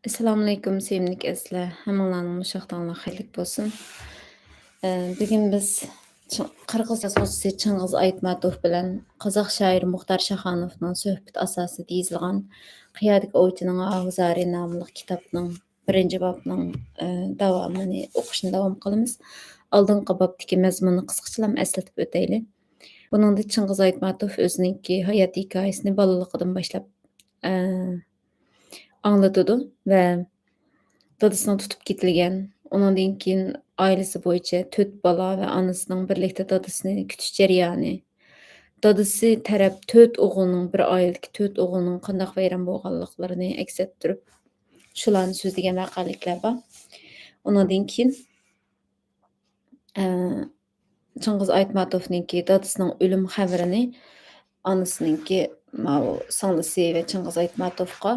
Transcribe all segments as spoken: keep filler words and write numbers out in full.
ئەسسالامۇئەلەيكۇم، سۆيۈملۈك ئەزىزلەر. ھەممىڭلارنىڭ مۇشۇ ۋاقتىڭلار خەيرلىك بولسۇن. ئە، بۈگۈن بىز چىڭ-، قىرغىز يازغۇچىسى چىڭغىز ئايتماتوف بىلەن قازاق شائىرى مۇختار شاخانوفنىڭ سۆھبىتى ئاساسىدا يېزىلغان قىيادىكى ئوۋچىنىڭ ئاھۇ زارى ناملىق كىتابنىڭ بىرىنچى بابنىڭ، ئە، داۋامىنى ئوقۇشنى داۋام قىلىمىز. ئالدىنقى بابتىكى مەزمۇننى قىسقىچىلا ئەسلىتىپ ئۆتەيلى. بۇنىڭدا چىڭغىز ئايتماتوف ئۆزىنىڭكى ھايات ھېكايىسىنى بالىلىقىدىن باشلاپ، ئە، ئاڭلىتىدۇ ۋە دادىسىنىڭ تۇتۇپ كېتىلگەن، ئۇنىڭدىن كېيىن ئائىلىسى بويىچە تۆت بالا ۋە ئانىسىنىڭ بىرلىكتە دادىسىنى كۈتۈش جەريانى، دادىسى تەرەپ تۆت ئوغۇلنىڭ، بىر ئائىلىدىكى تۆت ئوغۇلنىڭ قانداق ۋەيران بولغانلىقلىرىنى ئەكس ئەتتۈرۈپ، شۇلارنى سۆزلىگەن ۋەقەلىكلەر بار. ئۇنىڭدىن كېيىن، ئە، چىڭغىز ئايتماتوفنىڭكى دادىسىنىڭ ئۆلۈم خەۋىرىنى ئانىسىنىڭكى ماۋۇ سىڭلىسى ۋە چىڭغىز ئايتماتوفقا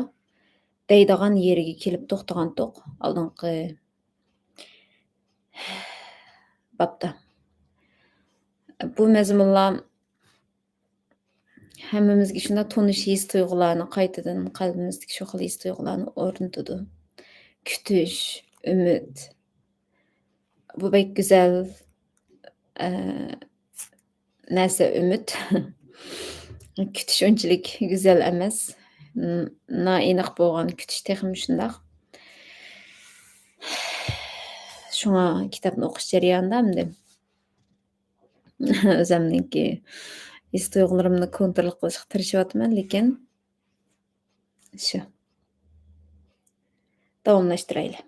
دەيدىغان يېرىگە كېلىپ توختىغانتۇق ئالدىنقى بابتا. بۇ مەزمۇنلار ھەممىمىزگە شۇنداق تونۇش ھېس-تۇيغۇلارنى قايتىدىن قەلبىمىزدىكى شۇ خىل ھېس-تۇيغۇلارنى ئورنىتىدۇ. كۈتۈش، ئۈمىد. بۇ بەك گۈزەل، ئە، نەرسە ئۈمىد. كۈتۈش ئۇنچىلىك گۈزەل ئەمەس. ن-، نائېنىق بولغان كۈتۈش تېخىمۇ شۇنداق. شۇڭا كىتابنى ئوقۇش جەريانىدا ئەمدى ئۆزۈمنىڭكى ھېس-تۇيغۇلىرىمنى كونترول قىلىشقا تىرىشىۋاتىمەن، لېكىن شۇ. داۋاملاشتۇرايلى.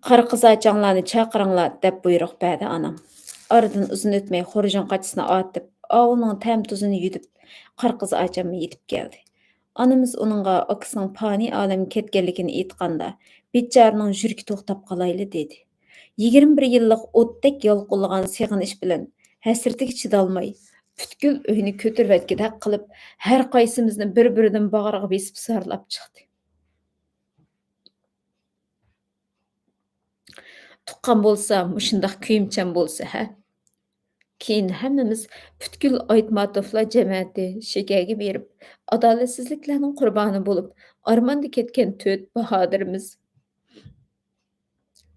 «قارا قىزارچاڭلارنى چاقىرىڭلار» دەپ بۇيرۇق بەردى ئانام. ئارىدىن ئۇزۇن ئۆتمەي خورجۇن قاچىسىنى ئارتىپ، ئاۋۇنىڭ تەم-تۇزىنى يۈدۈپ، قارا قىزارچاممۇ يېتىپ كەلدى. ئانىمىز ئۇنىڭغا ئاكىسىنىڭ پانىي ئالەمگە كەتكەنلىكىنى ئېيتقاندا، بىچارىنىڭ يۈرىكى توختاپ قالايلى دېدى. يىگىرمە بىر يىللىق ئوتتەك يالقۇنلىغان سېغىنىش بىلەن ھەسرىتىگە چىدالماي، پۈتكۈل ئۆينى كۆتۈرۈۋەتكۈدەك قىلىپ، ھەر قايسىمىزنى بىر-بىرىدىن باغرىغا بېسىپ زارلاپ چىقتى. تۇغقان بولسا، مۇشۇنداق كۆيۈمچان بولسا، ھە؟ كېيىن ھەممىمىز پۈتكۈل ئايتماتوفلار جەمەتى شېكەرگە بېرىپ، ئادالەتسىزلىكلەرنىڭ قۇربانى بولۇپ، ئارماندا كەتكەن تۆت باھادىرىمىز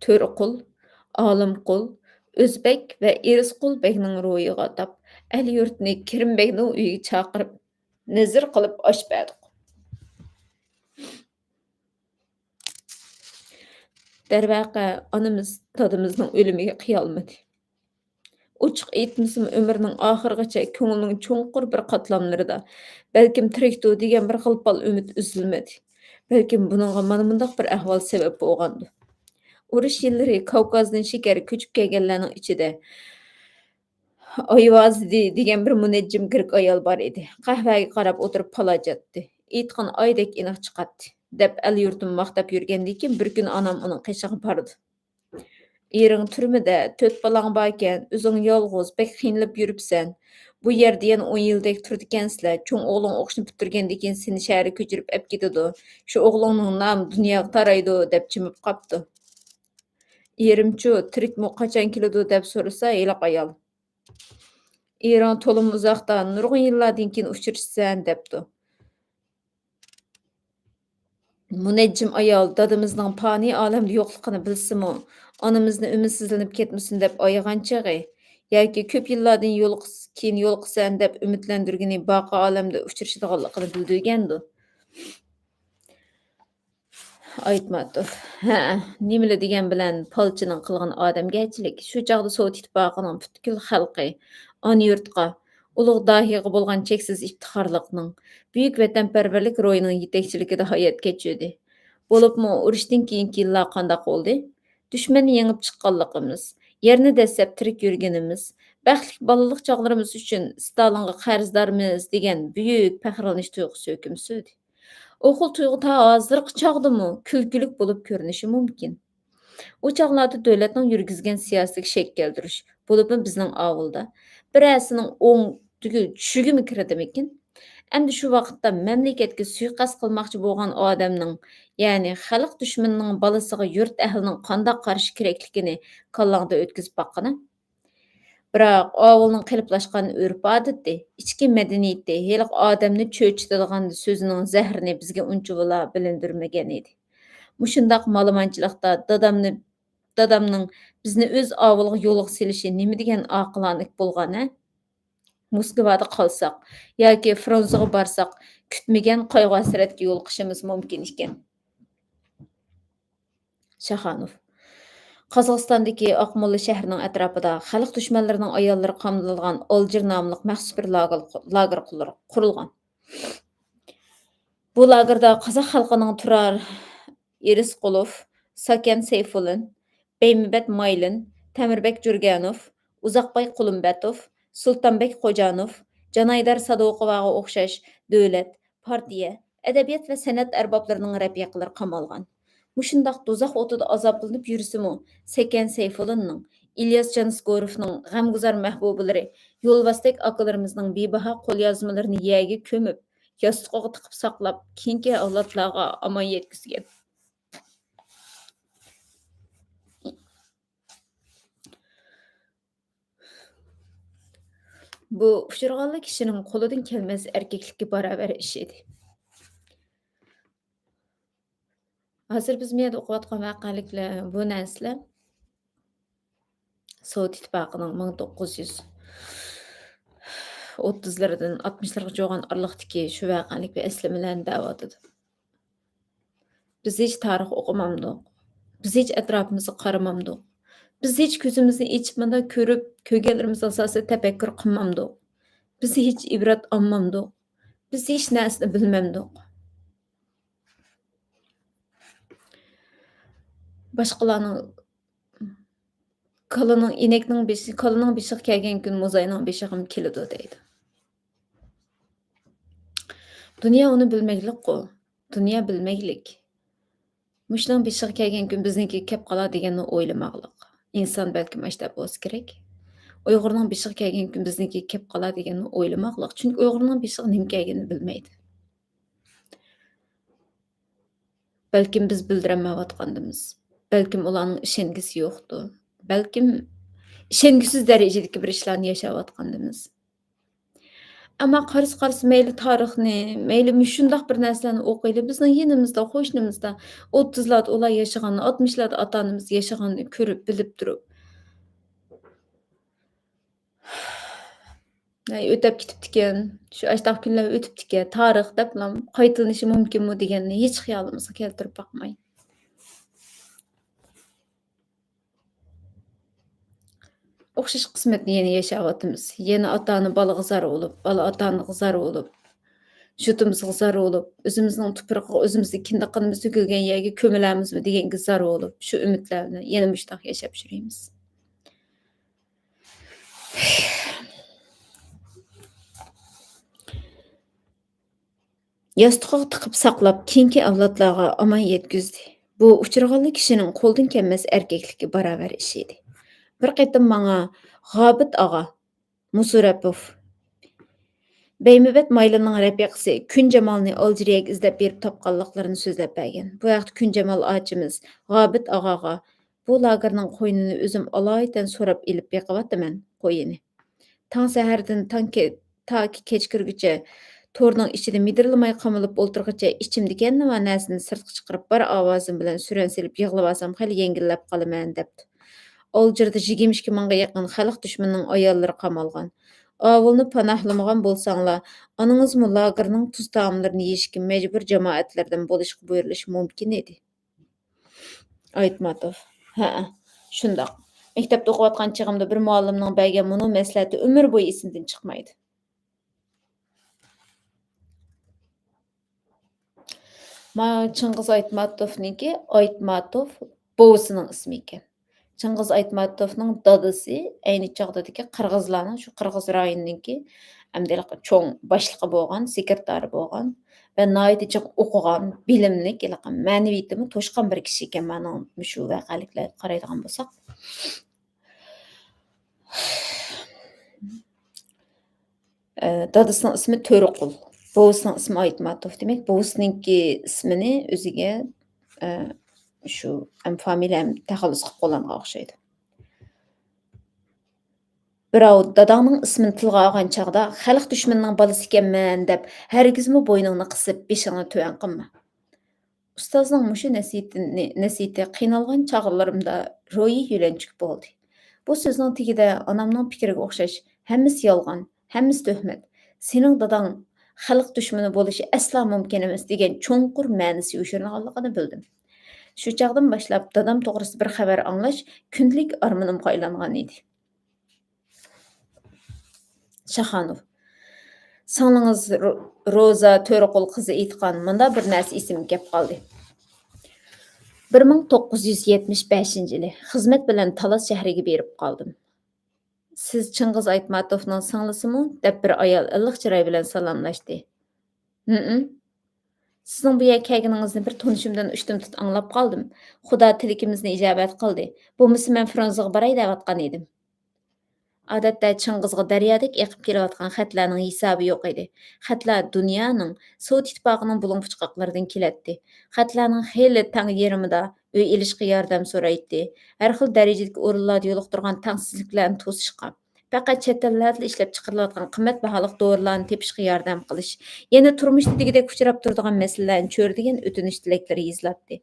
تۆرىقۇل، ئالىمقۇل، ئۆزبەك ۋە ئېرىسقۇل بەگنىڭ روھىغا ئاتاپ، ئەل-يۇرتنى كېرىم بەگنىڭ ئۆيىگە چاقىرىپ، نەزىر قىلىپ ئاش بەردۇق. دەرۋەقە، ئانىمىز دادىمىزنىڭ ئۆلۈمىگە قىيالمىدى. ئوچۇق ئېيتمىسىمۇ، ئۆمرىنىڭ ئاخىرىغىچە كۆڭلىنىڭ چوڭقۇر بىر قاتلاملىرىدا بەلكىم تىرىكتۇ دېگەن بىر غىلپال ئۈمىد ئۈزۈلمىدى. بەلكىم بۇنىڭغا مانا مۇنداق بىر ئەھۋال سەۋەب بولغاندۇ. ئۇرۇش يىللىرى كاۋكازدىن شېكەرگە كۆچۈپ كەلگەنلەرنىڭ ئىچىدە ئايۋازىدى دېگەن بىر مۇنەججىم گىرىك ئايال بار ئىدى. قەھۋەگە قاراپ ئولتۇرۇپ پالاچاتتى. ئېيتقىنى ئايدەك ئېنىق چىقاتتى، دەپ ئەل-يۇرتۇمنى ماختاپ يۈرگەندىن كېيىن، بىر كۈنى ئانام ئۇنىڭ قېشىغا باردى. «ئېرىڭ تۈرمىدە، تۆت بالاڭ باركەن، ئۆزۈڭ يالغۇز، بەك قىينىلىپ يۈرۈپسەن. بۇ يەردە يەنە ئون يىلدەك تۇرىدىكەنسىلەر. چوڭ ئوغلۇڭ ئوقۇشنى پۈتتۈرگەندىن كېيىن سېنى شەھەرگە كۆچۈرۈپ ئەپ كېتىدۇ. شۇ ئوغلۇڭنىڭ نامى دۇنياغا تارايدۇ» دەپ جىمىپ قاپتۇ. «ئېرىمچۇ، تىرىكمۇ، قاچان كېلىدۇ؟» دەپ سورىسا، ھېلىقى ئايال، «ئېرىڭ تولىمۇ ئۇزاقتا، نۇرغۇن يىللاردىن كېيىن ئۇچرىشىسەن» دەپتۇ. مۇنەججىم ئايال دادىمىزنىڭ پانىي ئالەمدە يوقلۇقىنى بىلسىمۇ، ئانىمىزنى ئۈمىدسىزلىنىپ كەتمىسۇن دەپ ئايىغان چېغى ياكى كۆپ يىللاردىن يولۇقس-، كېيىن يولۇقىسەن دەپ ئۈمىدلەندۈرگىنى باقى ئالەمدە ئۇچرىشىدىغانلىقىنى بىلدۈرگەندۇ. ئايتماتوف، ھە، نېمىلا دېگەن بىلەن پالچىنىڭ قىلغىنى ئادەمگەرچىلىك. شۇ چاغدا سوۋېت ئىتتىپاقىنىڭ پۈتكۈل خەلقى، ئانا يۇرتقا، ئۇلۇغ داھىيغا بولغان چەكسىز ئىپتىخارلىقنىڭ، بۈيۈك ۋەتەنپەرۋەرلىك روھىنىڭ يېتەكچىلىكىدە ھايات كەچۈردى. بولۇپمۇ ئۇرۇشتىن كېيىنكى يىللار قانداق بولدى؟ دۈشمەننى يېڭىپ چىققانلىقىمىز، يەرنى دەسسەپ تىرىك يۈرگىنىمىز، بەختلىك بالىلىق چاغلىرىمىز ئۈچۈن ستالىنغا قەرزدارمىز دېگەن بۈيۈك پەخىرلىنىش تۇيغۇسى ھۆكۈم سۈردى. ئۇ خىل تۇيغۇ تا ھازىرقى چاغدىمۇ كۈلكىلىك بولۇپ كۆرۈنۈشى مۇمكىن. ئۇ چاغلاردا دۆلەتنىڭ يۈرگۈزگەن سىياسىتىگە شەك كەلتۈرۈش، بولۇپمۇ بىزنىڭ ئاۋۇلدا، بىرەرسىنىڭ ئوڭ تۈگۈل چۈشىگىمۇ كىردىمىكىن؟ ئەمدى شۇ ۋاقىتتا مەملىكەتكە سۇيىقەست قىلماقچى بولغان ئادەمنىڭ، يەنى خەلق دۈشمىنىنىڭ بالىسىغا يۇرت ئەھلىنىڭ قانداق قارىشى كېرەكلىكىنى كاللاڭدا ئۆتكۈزۈپ باققىنا. بىراق ئاۋۇلنىڭ قېلىپلاشقان ئۆرپ-ئادىتى، ئىچكى مەدەنىيىتى ھېلىقى ئادەمنى چۆچۈتىدىغان سۆزىنىڭ زەھىرىنى بىزگە ئۇنچىۋالا بىلىندۈرمىگەن ئىدى. مۇشۇنداق مالىمانچىلىقتا دادامنى، دادامنىڭ بىزنى ئۆز ئاۋۇلىغا يولغا سېلىشى نېمىدېگەن ئاقىلانىلىك بولغان-ھە؟ موسكۋادا قالساق ياكى فرانسىغا بارساق، كۈتمىگەن قايغۇ-ھەسرەتكە يولۇقۇشىمىز مۇمكىن ئىكەن. شاخانوف. قازاقىستاندىكى ئاقموللا شەھىرىنىڭ ئەتراپىدا خەلق دۈشمەنلىرىنىڭ ئاياللىرى قامىلىدىغان ئالجىر ناملىق مەخسۇس بىر لاگېر، لاگېر قۇرۇلغان. بۇ لاگېردا قازاق خەلقىنىڭ تۇرار ئېرىسقۇلوف، ساكەن سەيفۇللىن، بەيمىبەت مايلىن، تەمىربەك جۈرگەنوف، ئۇزاقباي قۇلۇمبەتوف، سۇلتانبەك خوجانوف، جانايدار سادىقوۋاغا ئوخشاش دۆلەت، پارتىيە، ئەدەبىيات ۋە سەنئەت ئەربابلىرىنىڭ رەپىقىلىرى قامالغان. مۇشۇنداق دوزاخ ئوتىدا ئازابلىنىپ يۈرسىمۇ، سەكەن سەيفۇللىننىڭ، ئىلياس جانسىگوروفنىڭ غەمگۇزار مەھبۇبىلىرى، يولۋاستەك ئاكىلىرىمىزنىڭ بىباھا قوليازمىلىرىنى يەرگە كۆمۈپ، ياستۇقىغا تىقىپ ساقلاپ، كېيىنكى ئەۋلادلارغا ئامان يەتكۈزگەن. بۇ ئۇچرىغانلا كىشىنىڭ قولىدىن كەلمەس ئەركەكلىككە باراۋەر ئىش ئىدى. ھازىر بىز بۇ يەردە ئوقۇۋاتقان ۋەقەلىكلەر، بۇ نەرسىلەر سوۋېت ئىتتىپاقىنىڭ مىڭ توققۇز يۈز ئوتتۇزلىرىدىن ئاتمىشلىرىغىچە بولغان ئارىلىقتىكى شۇ ۋەقەلىك بىر ئەسلىمىلەرنى دەۋاتىدۇ. بىز ھېچ تارىخ ئوقۇمامدۇق. بىز ھېچ ئەتراپىمىزغا قارىمامدۇق. بىز ھېچ كۆزىمىزنى ئېچىپ مۇنداق كۆرۈپ، كۆرگەنلىرىمىز ئاساسىدا تەپەككۇر قىلمامدۇق. بىز ھېچ ئىبرەت ئالمامدۇق. بىز ھېچ نەرسىنى بىلمەمدۇق. باشقىلارنىڭ كالىنىڭ، ئىنەكنىڭ بېشى، كالىنىڭ بېشىغا كەلگەن كۈن موزاينىڭ بېشىغىمۇ كېلىدۇ دەيدۇ. دۇنيا ئۇنى بىلمەكلىكقۇ. دۇنيا بىلمەكلىك. مۇشۇنىڭ بېشىغا كەلگەن كۈن بىزنىڭكى كەپ قالار دېگەننى ئويلىماقلىق. ئىنسان بەلكىم ئاشۇنداق بولسا كېرەك. ئۇيغۇرنىڭ بېشىغا كەلگەن كۈن بىزنىڭكى كەپ قالار دېگەننى ئويلىماقلىق. چۈنكى ئۇيغۇرنىڭ بېشىغا نېمە كەلگىنىنى بىلمەيدۇ. بەلكىم بىز بىلدۈرەلمەيۋاتقاندىمىز. بەلكىم ئۇلارنىڭ ئىشەنگۈسى يوقتۇ. بەلكىم ئىشەنگۈسىز دەرىجىدىكى بىر ئىشلارنى ياشاۋاتقاندىمىز. ئەمما قارىسا، قارىسا، مەيلى تارىخنى، مەيلى مۇشۇنداق بىر نەرسىلەرنى ئوقۇيلى، بىزنىڭ يېنىمىزدا، قوشنىمىزدا ئوتتۇزلاردا ئۇلار ياشىغاننى، ئاتمىشلاردا ئاتا-ئانىمىز ياشىغاننى كۆرۈپ، بىلىپ تۇرۇپ، ھەي، ئۆتەپ كېتىپتىكەن، شۇ ئاشتاق كۈنلەر ئۆتۈپتىكەن، تارىخ دەپلا قايتىلىنىشى مۇمكىنمۇ دېگەننى ھېچ خىيالىمىزغا كەلتۈرۈپ باقماي. ئوخشاش قىسمەتنى يەنە ياشاۋاتىمىز. يەنە ئاتا-ئانا بالىغا زار بولۇپ، بالا ئاتا-ئانىغا زار بولۇپ، يۇرتىمىزغا زار بولۇپ، ئۆزىمىزنىڭ تۇپرىقىغا، ئۆزىمىزنىڭ كىندىك قېنىمىز تۆكۈلگەن يەرگە كۆمۈلەرمىزمۇ دېگەنگە زار بولۇپ، شۇ ئۈمىدلەر بىلەن يەنە مۇشۇنداق ياشاپ يۈرىمىز. ياستۇقىغا تىقىپ ساقلاپ، كېيىنكى ئەۋلادلارغا ئامان يەتكۈزدى. بۇ ئۇچرىغانلا كىشىنىڭ قولىدىن كەلمەس ئەركەكلىككە باراۋەر ئىش ئىدى. بىر قېتىم ماڭا غابىت ئاغا مۇسۇرەپوف، بەيمىبەت مايلىنىڭ رەپىقىسى كۈنجامالنى ئالجىرىيەگە ئىزدەپ بېرىپ تاپقانلىقلىرىنى سۆزلەپ بەرگەن. بۇ ھەقتە كۈنجامال ئاچىمىز غابىت ئاغاغا، بۇ لاگېرنىڭ قوينىنى ئۆزۈم ئالايىتەن سوراپ ئېلىپ بېقىۋاتىمەن، قويىنى. تاڭ سەھەردىن تاڭ كە-، تاكى كەچ كىرگۈچە تورنىڭ ئىچىدە مىدىرلىماي قامىلىپ ئولتۇرغىچە، ئىچىمدىكى ھەممىۋار نەرسىنى سىرتقا چىقىرىپ، بار ئاۋازىم بىلەن سۈرەن سېلىپ يىغلىۋالسام، خېلى يەڭگىللەپ قالىمەن، دەپتۇ. ئالجىردا يىگىرمە ئىككى مىڭغا يېقىن خەلق دۈشمىنىنىڭ ئاياللىرى قامالغان. ئاۋۇلنى پاناھلىمىغان بولساڭلار، ئانىڭىزمۇ لاگېرنىڭ تۇز تائاملىرىنى يېيىشكە مەجبۇر جامائەتلەردىن بولۇشقا بۇيرۇلۇشى مۇمكىن ئىدى. ئايتماتوف. ھەئە، شۇنداق. مەكتەپتە ئوقۇۋاتقان چېغىمدا بىر مۇئەللىمنىڭ بەرگەن مۇنۇ مەسلىھەتى ئۆمۈر بويى ئېسىمدىن چىقمايدۇ. ما چىڭغىز ئايتماتوفنىڭكى، ئايتماتوف بوۋىسىنىڭ ئىسمى ئىكەن. چىڭغىز ئايتماتوفنىڭ دادىسى ئەينى چاغدىكى قىرغىزلارنىڭ، شۇ قىرغىز رايونىنىڭكى ئەمدى ھېلىقى چوڭ باشلىقى بولغان، سېكرېتارى بولغان ۋە ناھايىتى جىق ئوقۇغان، بىلىملىك، ھېلىقى مەنىۋىيىتىمۇ توشقان بىر كىشى ئىكەن، مانا مۇشۇ ۋەقەلىكلەرگە قارايدىغان بولساق. ئە، دادىسىنىڭ ئىسمى تۆرىقۇل، بوۋىسىنىڭ ئىسمى ئايتماتوف. دېمەك، بوۋىسىنىڭكى ئىسمىنى ئۆزىگە، ئە، شۇ ھەم فامىلە، ھەم تەخەللۇس قىلىپ قوللانغان ئوخشايدۇ. بىراۋ داداڭنىڭ ئىسمىنى تىلغا ئالغان چاغدا، خەلق دۈشمىنىنىڭ بالىسى ئىكەنمەن دەپ، ھەرگىزمۇ بوينۇڭنى قىسىپ، بېشىڭنى تۆۋەن قىلما. ئۇستازنىڭ مۇشۇ نەسىھىتىنى، نەسىھىتى قىينالغان چاغلىرىمدا روھىي يۆلەنچۈك بولدى. بۇ سۆزنىڭ تېگىدە ئانامنىڭ پىكرىگە ئوخشاش، «ھەممىسى يالغان، ھەممىسى تۆھمەت. سېنىڭ داداڭ خەلق دۈشمىنى بولۇشى ئەسلا مۇمكىن ئەمەس» دېگەن چوڭقۇر مەنىسى يوشۇرۇنغانلىقىنى بىلدىم. شۇ چاغدىن باشلاپ دادام توغرىسىدا بىر خەۋەر ئاڭلاش كۈندىلىك ئارمىنىمغا ئايلانغان ئىدى. شاخانوف. سىڭلىڭىز رو-، روزا تۆرىقۇل قىزى ئېيتقان مۇنداق بىر نەرسە ئېسىمگە كەپ قالدى. بىر مىڭ توققۇز يۈز يەتمىش بەشىنچى يىلى خىزمەت بىلەن تالاس شەھىرىگە بېرىپ قالدىم. «سىز چىڭگىز ئايتماتوفنىڭ سىڭلىسىمۇ؟» دەپ بىر ئايال ئىللىق چىراي بىلەن سالاملاشتى. ھىم. سىزنىڭ بۇ يەرگە كەلگىنىڭىزنى بىر تونۇشۇمدىن ئۇشتۇمتۇت ئاڭلاپ قالدىم. خۇدا تىلىكىمىزنى ئىجابەت قىلدى. بولمىسا مەن فرانسىغا باراي دەۋاتقان ئىدىم. ئادەتتە چىڭگىزغا دەريادەك ئېقىپ كېلىۋاتقان خەتلەرنىڭ ھېسابى يوق ئىدى. خەتلەر دۇنيانىڭ، سوۋېت ئىتتىپاقىنىڭ بۇلۇڭ-پۇچقاقلىرىدىن كېلەتتى. خەتلەرنىڭ خېلى تەڭ يېرىمىدا ئۆي ئېلىشقا ياردەم سورايتتى. ھەر خىل دەرىجىدىكى ئورۇنلاردا يولۇقتۇرغان تەڭسىزلىكلەرنى توسۇشقا، پەقەت چەت ئەللەردىلا ئىشلەپ چىقىرىلىۋاتقان قىممەت باھالىق دورىلارنى تېپىشقا ياردەم قىلىش، يەنە تۇرمۇشتا دېگۈدەك ئۇچراپ تۇرىدىغان مەسىلىلەرنى چۆرىدىگەن ئۆتۈنۈش تىلەكلىرى يېزىلاتتى.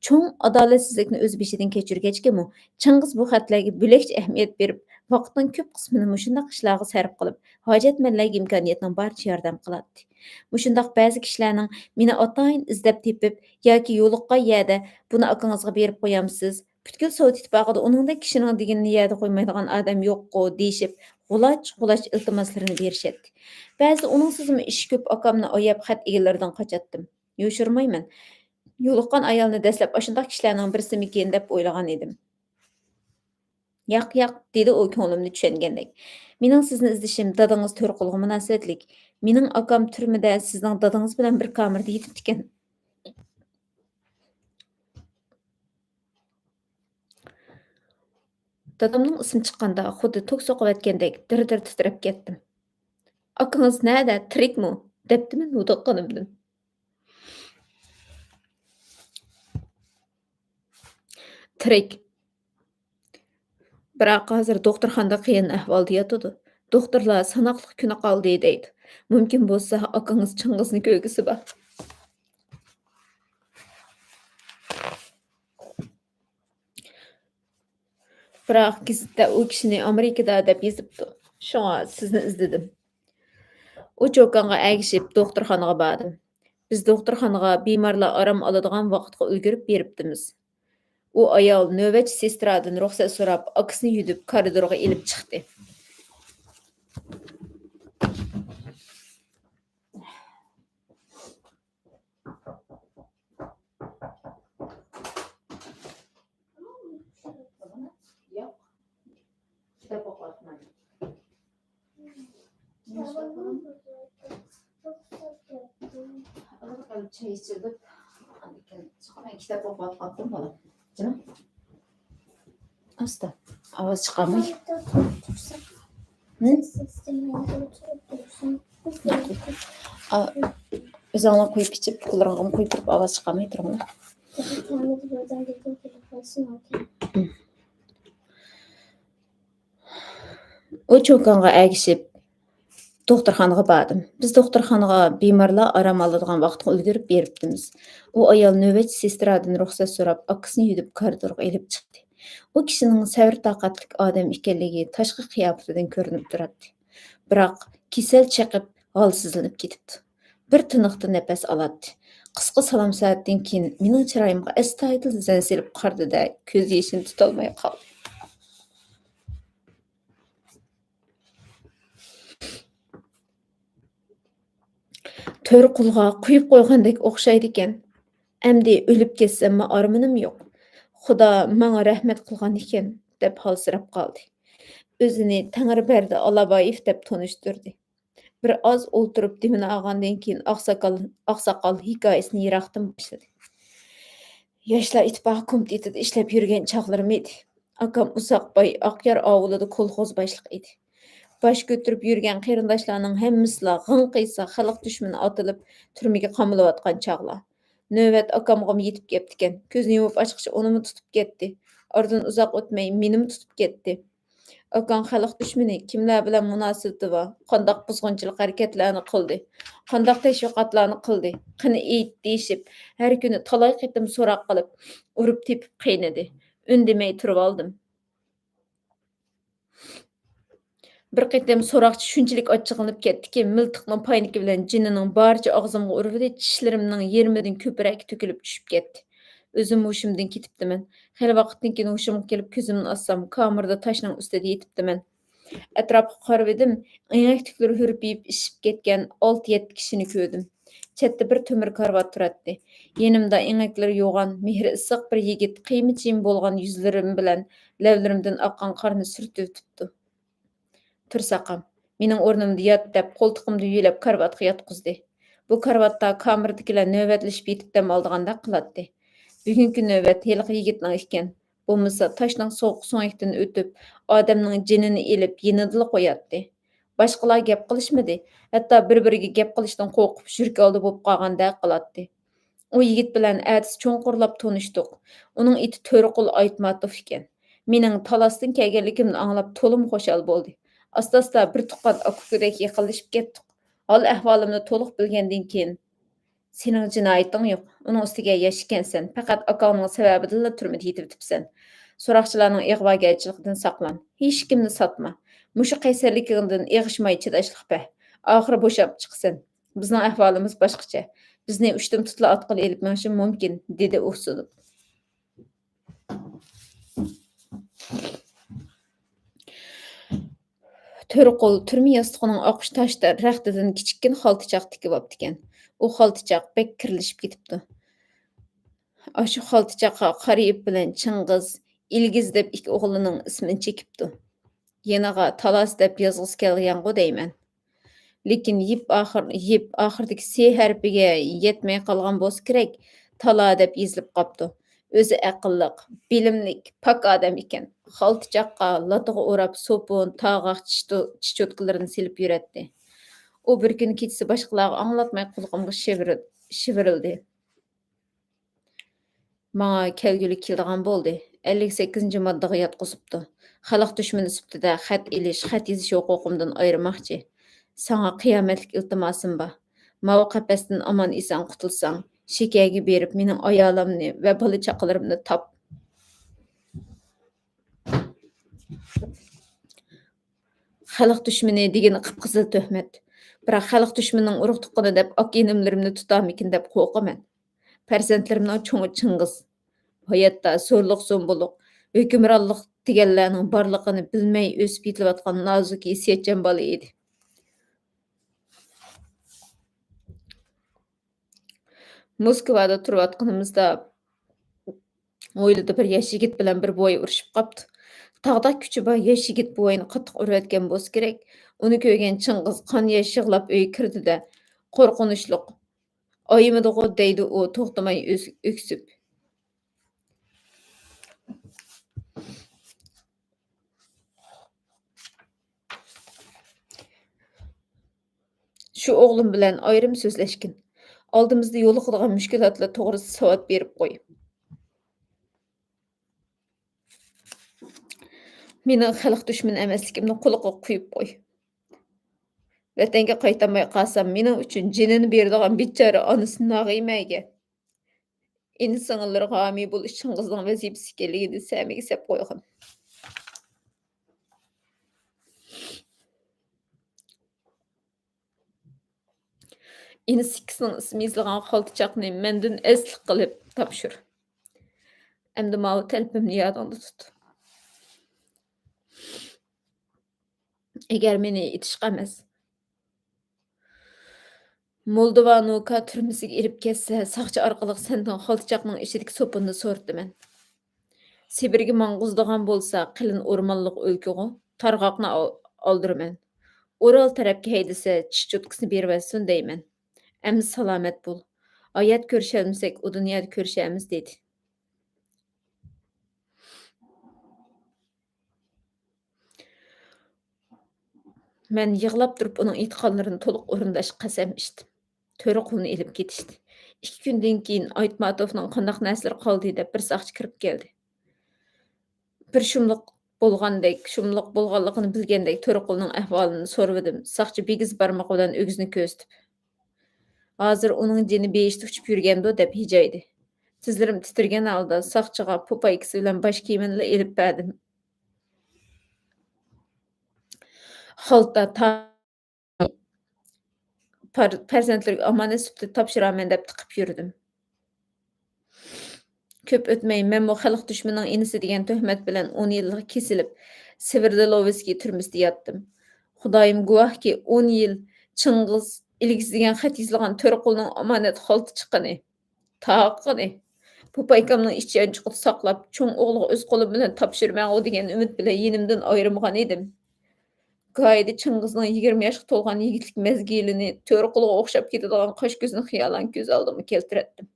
چوڭ ئادالەتسىزلىكنى ئۆز بېشىدىن كەچۈرگەچكىمۇ، چىڭگىز بۇ خەتلەرگە بۆلەكچە ئەھمىيەت بېرىپ، ۋاقىتنىڭ كۆپ قىسمىنى مۇشۇنداق ئىشلارغا سەرپ قىلىپ، ھاجەتمەنلەرگە ئىمكانىيەتنىڭ بارىچە ياردەم قىلاتتى. مۇشۇنداق بەزى كىشىلەرنىڭ مېنى ئاتايىن ئىزدەپ تېپىپ ياكى يولۇققان يەردە، «بۇنى ئاكىڭىزغا بېرىپ قويامسىز؟ پۈتكۈل سوۋېت ئىتتىپاقىدا ئۇنىڭدەك كىشىنىڭ دېگىنىنى يەردە قويمايدىغان ئادەم يوققۇ» دېيىشىپ، غۇلاچ-غۇلاچ ئىلتىماسلىرىنى بېرىشەتتى. بەزىدە ئۇنىڭسىزمۇ ئىشى كۆپ ئاكامنى ئاياپ خەت ئىگىلىرىدىن قاچاتتىم. يوشۇرمايمەن، يولۇققان ئايالنى دەسلەپ ئاشۇنداق كىشىلەرنىڭ بىرسىمىكىن دەپ ئويلىغان ئىدىم. «ياق، ياق» دېدى ئۇ كۆڭلۈمنى چۈشەنگەندەك. «مېنىڭ سىزنى ئىزدىشىم دادىڭىز تۆرىقۇلغا مۇناسىۋەتلىك. مېنىڭ ئاكام تۈرمىدە سىزنىڭ دادىڭىز بىلەن بىر كامېردا يېتىپتىكەن.» دادامنىڭ ئىسمى چىققاندا خۇددى توك سوقۇۋەتكەندەك دىر-دىر تىترەپ كەتتىم. «ئاكىڭىز نەدە؟ تىرىكمۇ؟» دەپتىمەن ھودۇققىنىمدىن. «تىرىك. بىراق ھازىر دوختۇرخانىدا قىيىن ئەھۋالدا ياتىدۇ. دوختۇرلار ساناقلىق كۈنى قالدى دەيدۇ. مۇمكىن بولسا ئاكىڭىز چىڭگىزنى كۆرگۈسى بار.» بىراق گېزىتتە ئۇ كىشىنى ئامېرىكىدا دەپ يېزىپتۇ. شۇڭا سىزنى ئىزدىدىم. ئۇ چوكانغا ئەگىشىپ دوختۇرخانىغا باردىم. بىز دوختۇرخانىغا بىمارلار ئارام ئالىدىغان ۋاقىتقا ئۈلگۈرۈپ بېرىپتىمىز. ئۇ ئايال نۆۋەتچى سېسترادىن رۇخسەت سوراپ، ئاكىسىنى يۈدۈپ كارىدورغا ئېلىپ چىقتى. ياق. كىتاب ئوقۇۋاتىمەن. چاي ئىچىلىپ، چىقىمەن، كىتاب ئوقۇۋاتقانتىم بالام. جېنىم. ئاستا. ئاۋاز چىقارماي. ھە؟ ئا، ئۆزۈڭلار قۇيۇپ ئىچىپ، قوللىرىڭغىمۇ قۇيۇپ تۇرۇپ، ئاۋاز چىقارماي تۇرۇڭلار. ئۇ چوكانغا ئەگىشىپ، دوختۇرخانىغا باردىم. بىز دوختۇرخانىغا بىمارلار ئارام ئالىدىغان ۋاقىتقا ئۈلگۈرۈپ بېرىپتىمىز. ئۇ ئايال نۆۋەتچى سېسترادىن رۇخسەت سوراپ، ئاكىسىنى يۈدۈپ كارىدورغا ئېلىپ چىقتى. ئۇ كىشىنىڭ سەۋر-تاقەتلىك ئادەم ئىكەنلىكى تاشقى قىياپىتىدىن كۆرۈنۈپ تۇراتتى. بىراق كېسەل چېقىپ، ھالسىزلىنىپ كېتىپتۇ. بىر تىنىقتا نەپەس ئالاتتى. قىسقا سالام سائەتتىن كېيىن مېنىڭ چىرايىمغا ئەستايىدىل زەن سېلىپ قارىدى-دە، كۆز يېشىنى تۇتالماي قالدى. تۆرىقۇلغا قويۇپ قويغاندەك ئوخشايدىكەن. ئەمدى ئۆلۈپ كەتسەممۇ ئارمىنىم يوق. خۇدا ماڭا رەھمەت قىلغان ئىكەن، دەپ ھالسىراپ قالدى. ئۆزىنى تەڭرىبەردى ئالابايېف دەپ تونۇشتۇردى. بىر ئاز ئولتۇرۇپ دېمىنى ئالغاندىن كېيىن ئاقساقال، ئاقساقال ھېكايىسىنى يىراقتىن باشلىدى. ياشلار ئىتتىپاقى كومىتېتىدا ئىشلەپ يۈرگەن چاغلىرىم ئىدى. ئاكام ئۇزاقباي ئاقيار ئاۋۇلىدا كولخوز باشلىقى ئىدى. باش كۆتۈرۈپ يۈرگەن قېرىنداشلارنىڭ ھەممىسىلا غىڭ قىيسا خەلق دۈشمىنى ئاتىلىپ تۈرمىگە قامىلىۋاتقان چاغلار. نۆۋەت ئاكامغىمۇ يېتىپ كەپتىكەن. كۆزنى يۇمۇپ ئاچقىچە ئۇنىمۇ تۇتۇپ كەتتى. ئارىدىن ئۇزاق ئۆتمەي مېنىمۇ تۇتۇپ كەتتى. ئاكاڭ خەلق دۈشمىنى، كىملەر بىلەن مۇناسىۋىتى بار، قانداق بۇزغۇنچىلىق ھەرىكەتلەرنى قىلدى، قانداق تەشۋىقاتلارنى قىلدى، قېنى ئېيت، دېيىشىپ، ھەر كۈنى تالاي قېتىم سوراق قىلىپ، ئۇرۇپ تېپىپ قىينىدى. ئۈندىمەي تۇرۇۋالدىم. بىر قېتىم سوراقچى شۇنچىلىك ئاچچىقلىنىپ كەتتىكى، مىلتىقنىڭ پاينىكى بىلەن جېنىنىڭ بارىچە ئاغزىمغا ئۇرۇۋىدى، چىشلىرىمنىڭ يېرىمىدىن كۆپرەكى تۆكۈلۈپ چۈشۈپ كەتتى. ئۆزۈم ھوشۇمدىن كېتىپتىمەن. خېلى ۋاقىتتىن كېيىن ھوشۇمغا كېلىپ، كۆزۈمنى ئاچسام، كامېردا تاشنىڭ ئۈستىدە يېتىپتىمەن. ئەتراپقا قارىۋىدىم، ئېڭەك تۈكلىرى ھۈرپىيىپ ئىششىپ كەتكەن ئالتە يەتتە كىشىنى كۆردۈم. چەتتە بىر تۆمۈر كارىۋات تۇراتتى. يېنىمدا ئېڭەكلىرى يوغان، مېھرى ئىسسىق بىر يىگىت قىيما چىيما بولغان يۈزلىرىم بىلەن لەۋلىرىمدىن ئاققان قارنى سۈرتۈۋېتىپتۇ. «تۇرساقام، مېنىڭ ئورنۇمدا يات» دەپ، قولتۇقۇمدىن يۆلەپ كارىۋاتقا ياتقۇزدى. بۇ كارىۋاتتا كامېردىكىلەر نۆۋەتلىشىپ يېتىپ دەم ئالىدىغاندەك قىلاتتى. بۈگۈنكى نۆۋەت ھېلىقى يىگىتنىڭ ئىكەن. بولمىسا تاشنىڭ سوغۇق سۆڭىكىدىن ئۆتۈپ، ئادەمنىڭ جېنىنى ئېلىپ يېنىدىلا قوياتتى. باشقىلار گەپ قىلىشمىدى. ھەتتا بىر-بىرىگە گەپ قىلىشتىن قورقۇپ، يۈرىكى ئالدى بولۇپ قالغاندەك قىلاتتى. ئۇ يىگىت بىلەن ئەتىسى چوڭقۇرلاپ تونۇشتۇق. ئۇنىڭ ئېتى تۆرىقۇل ئايتماتوف ئىكەن. مېنىڭ تاللاستىن كەلگەنلىكىمنى ئاڭلاپ تولىمۇ خۇشال بولدى. ئاستا-ئاستا بىر تۇغقان ئاكا-ئۇكىدەك يېقىنلىشىپ كەتتۇق. ھال-ئەھۋالىمنى تولۇق بىلگەندىن كېيىن، سېنىڭ جىنايىتىڭ يوق. ئۇنىڭ ئۈستىگە ياش ئىكەنسەن. پەقەت ئاكاڭنىڭ سەۋەبىدىنلا تۈرمىدە يېتىۋېتىپسەن. سوراقچىلارنىڭ ئىغۋاگەرچىلىكىدىن ساقلان. ھېچكىمنى ساتما. مۇشۇ قەيسەرلىكىڭدىن ئېغىشماي چىداشلىق بەر. ئاخىرى بوشاپ چىقىسەن. بىزنىڭ ئەھۋالىمىز باشقىچە. بىزنى ئۇشتۇمتۇتلا ئاتقىلى ئېلىپ مېڭىشى مۇمكىن، دېدى ئۇسسىنىپ. تۆرىقۇل تۈرمە ياستۇقىنىڭ ئاقۇش تاش رەختىدىن كىچىككىنە خالتىچاق تىكىۋاپتىكەن. ئۇ خالتىچاق بەك كىرلىشىپ كېتىپتۇ. ئاشۇ خالتىچاققا قارا يىپ بىلەن چىڭغىز، ئىلگىز دەپ ئىككى ئوغلىنىڭ ئىسمىنى چېكىپتۇ. يېنىغا تالاس دەپ يازغۇسى كەلگەنغۇ دەيمەن. لېكىن يىپ ئاخىر، يىپ ئاخىرىدىكى سې ھەرپىگە يەتمەي قالغان بولسا كېرەك، تالا دەپ يېزىلىپ قاپتۇ. ئۆزى ئەقىللىق، بىلىملىك، پاك ئادەم ئىكەن. خالتىچاققا، لاتىغا ئوراپ سوپۇن، تاغاق، چىش-، چىچوتكىلىرىنى سېلىپ يۈرەتتى. ئۇ بىر كۈنى كېچىسى باشقىلارغا ئاڭلاتماي قۇلىقىمغا شىۋىرىل-، شىۋىرىلدى. ماڭا كەلگۈلۈك كېلىدىغان بولدى. ئەللىك سەككىزىنچى ماددىغا ياتقۇزۇپتۇ. خەلق دۈشمىنى سۈپىتىدە خەت ئېلىش، خەت يېزىش ھوقۇقۇمدىن ئايرىماقچى. ساڭا قىيامەتلىك ئىلتىماسىم بار. ماۋۇ قەپەستىن ئامان-ئېسەن قۇتۇلساڭ، شېكەرگە بېرىپ، مېنىڭ ئايالىمنى ۋە بالا-چاقىلىرىمنى تاپ. خەلق دۈشمىنى دېگىنى قىپقىزىل تۆھمەت. بىراق خەلق دۈشمىنىنىڭ ئۇرۇق-تۇغقىنى دەپ ئاكا-ئىنىملىرىمنى تۇتارمىكىن دەپ قورقىمەن. پەرزەنتلىرىمنىڭ چوڭى چىڭغىز. ھاياتتا زورلۇق-زومبۇلۇق، ھۆكۈمرانلىق دېگەنلەرنىڭ بارلىقىنى بىلمەي ئۆسۈپ يېتىلىۋاتقان نازۇك ھېسسىياتچان بالا ئىدى. موسكۋادا تۇرۇۋاتقىنىمىزدا، ھويلىدا بىر ياش يىگىت بىلەن بىر بوۋاي ئۇرۇشۇپ قاپتۇ. تاغدەك كۈچى بار ياش يىگىت بوۋاينى قاتتىق ئۇرۇۋەتكەن بولسا كېرەك. ئۇنى كۆرگەن چىڭغىز قان ياش يىغلاپ ئۆيگە كىردى-دە، «قورقۇنچلۇق، ئايىمىدىغۇ؟» دەيدۇ ئۇ توختىماي ئۆز-، ئۆكسۈپ. شۇ ئوغلۇم بىلەن ئايرىم سۆزلەشكىن. ئالدىمىزدا يولۇقىدىغان مۈشكۈلاتلار توغرىسىدا ساۋات بېرىپ قوي. مېنىڭ خەلق دۈشمىنى ئەمەسلىكىمنى قۇلىقىغا قۇيۇپ قوي. ۋەتەنگە قايتالماي قالسام، مېنىڭ ئۈچۈن جېنىنى بېرىدىغان بىچارە ئانىسى ناغىمەگە، ئىنى-سىڭىللىرىغا ھامىي بولۇش چىڭغىزنىڭ ۋەزىپىسى ئىكەنلىكىنى سەمىگە سەپ قويغىن. ئىنى سىككىسىنىڭ ئىسمى يېزىلغان خالتىچاقنى مەندىن ئەسلىك قىلىپ تاپشۇر. ئەمدى ماۋۇ تەلىپىمنى يادىڭدا تۇت. ئەگەر مېنى ئېتىشقا ئەمەس، مولدوۋانوكا تۈرمىسىگە ئېلىپ كەتسە، ساقچى ئارقىلىق سەندىن خالتىچاقنىڭ ئىچىدىكى سوپۇننى سورىتىمەن. سىبىرگە ماڭغۇزىدىغان بولسا، قېلىن ئورمانلىق ئۆلكىغۇ تارغاقنى ئال-، ئالدۇرىمەن. ئورال تەرەپكە ھەيدىسە، چىش چوتكىسىنى بېرىۋەتسۇن دەيمەن. ئەمدى سالامەت بول. ھايات كۆرۈشەلمىسەك، ئۇ دۇنيادا كۆرۈشەرمىز، دېدى. مەن يىغلاپ تۇرۇپ ئۇنىڭ ئېيتقانلىرىنى تولۇق ئورۇنداشقا قەسەم ئىچتىم. تۆرە قۇلنى ئېلىپ كېتىشتى. ئىككى كۈندىن كېيىن ئايتماتوفنىڭ قانداق نەرسىلىرى قالدى دەپ بىر ساقچى كىرىپ كەلدى. بىر شۇملۇق بولغاندەك، شۇملۇق بولغانلىقىنى بىلگەندەك تۆرىقۇلنىڭ ئەھۋالىنى سورىۋىدىم، ساقچى بىگىز بارمىقى بىلەن ئۆگزىنى كۆرسىتىپ. «ھازىر ئۇنىڭ جېنى بېھىشتە ئۇچۇپ يۈرگەندۇ؟» دەپ ھىجايدى. تىزلىرىم تىترىگەن ھالدا ساقچىغا پوپايكىسى بىلەن باش كىيىمىنىلا ئېلىپ بەردىم. خالتا تا-، پەر-، پەرزەنتلىرىگە ئامانەت سۈپىتىدە تاپشۇرارمەن دەپ تىقىپ يۈردۈم. كۆپ ئۆتمەي مەنمۇ خەلق دۈشمىنىنىڭ ئىنىسى دېگەن تۆھمەت بىلەن ئون يىلغا كېسىلىپ، سىۋېردلوۋسكىي تۈرمىسىدە ياتتىم. خۇدايىم گۇۋاھكى، ئون يىل چىڭغىز ئىلگىسى دېگەن خەت يېزىلغان تۆرىقۇلنىڭ ئامانەت خالتا چىققىنى، تاقىنى، پوپايكامنىڭ ئىچ يانچۇقىدا ساقلاپ، چوڭ ئوغلىغا ئۆز قولۇم بىلەن تاپشۇرىمەنغۇ دېگەن ئۈمىد بىلەن يېنىمدىن ئايرىمىغان ئىدىم. گاھىدە چىڭغىزنىڭ يىگىرمە ياشقا تولغان يىگىتلىك مەزگىلىنى، تۆرىقۇلغا ئوخشاپ كېتىدىغان قاش كۆزىنى خىيالەن كۆز ئالدىمغا كەلتۈرەتتىم.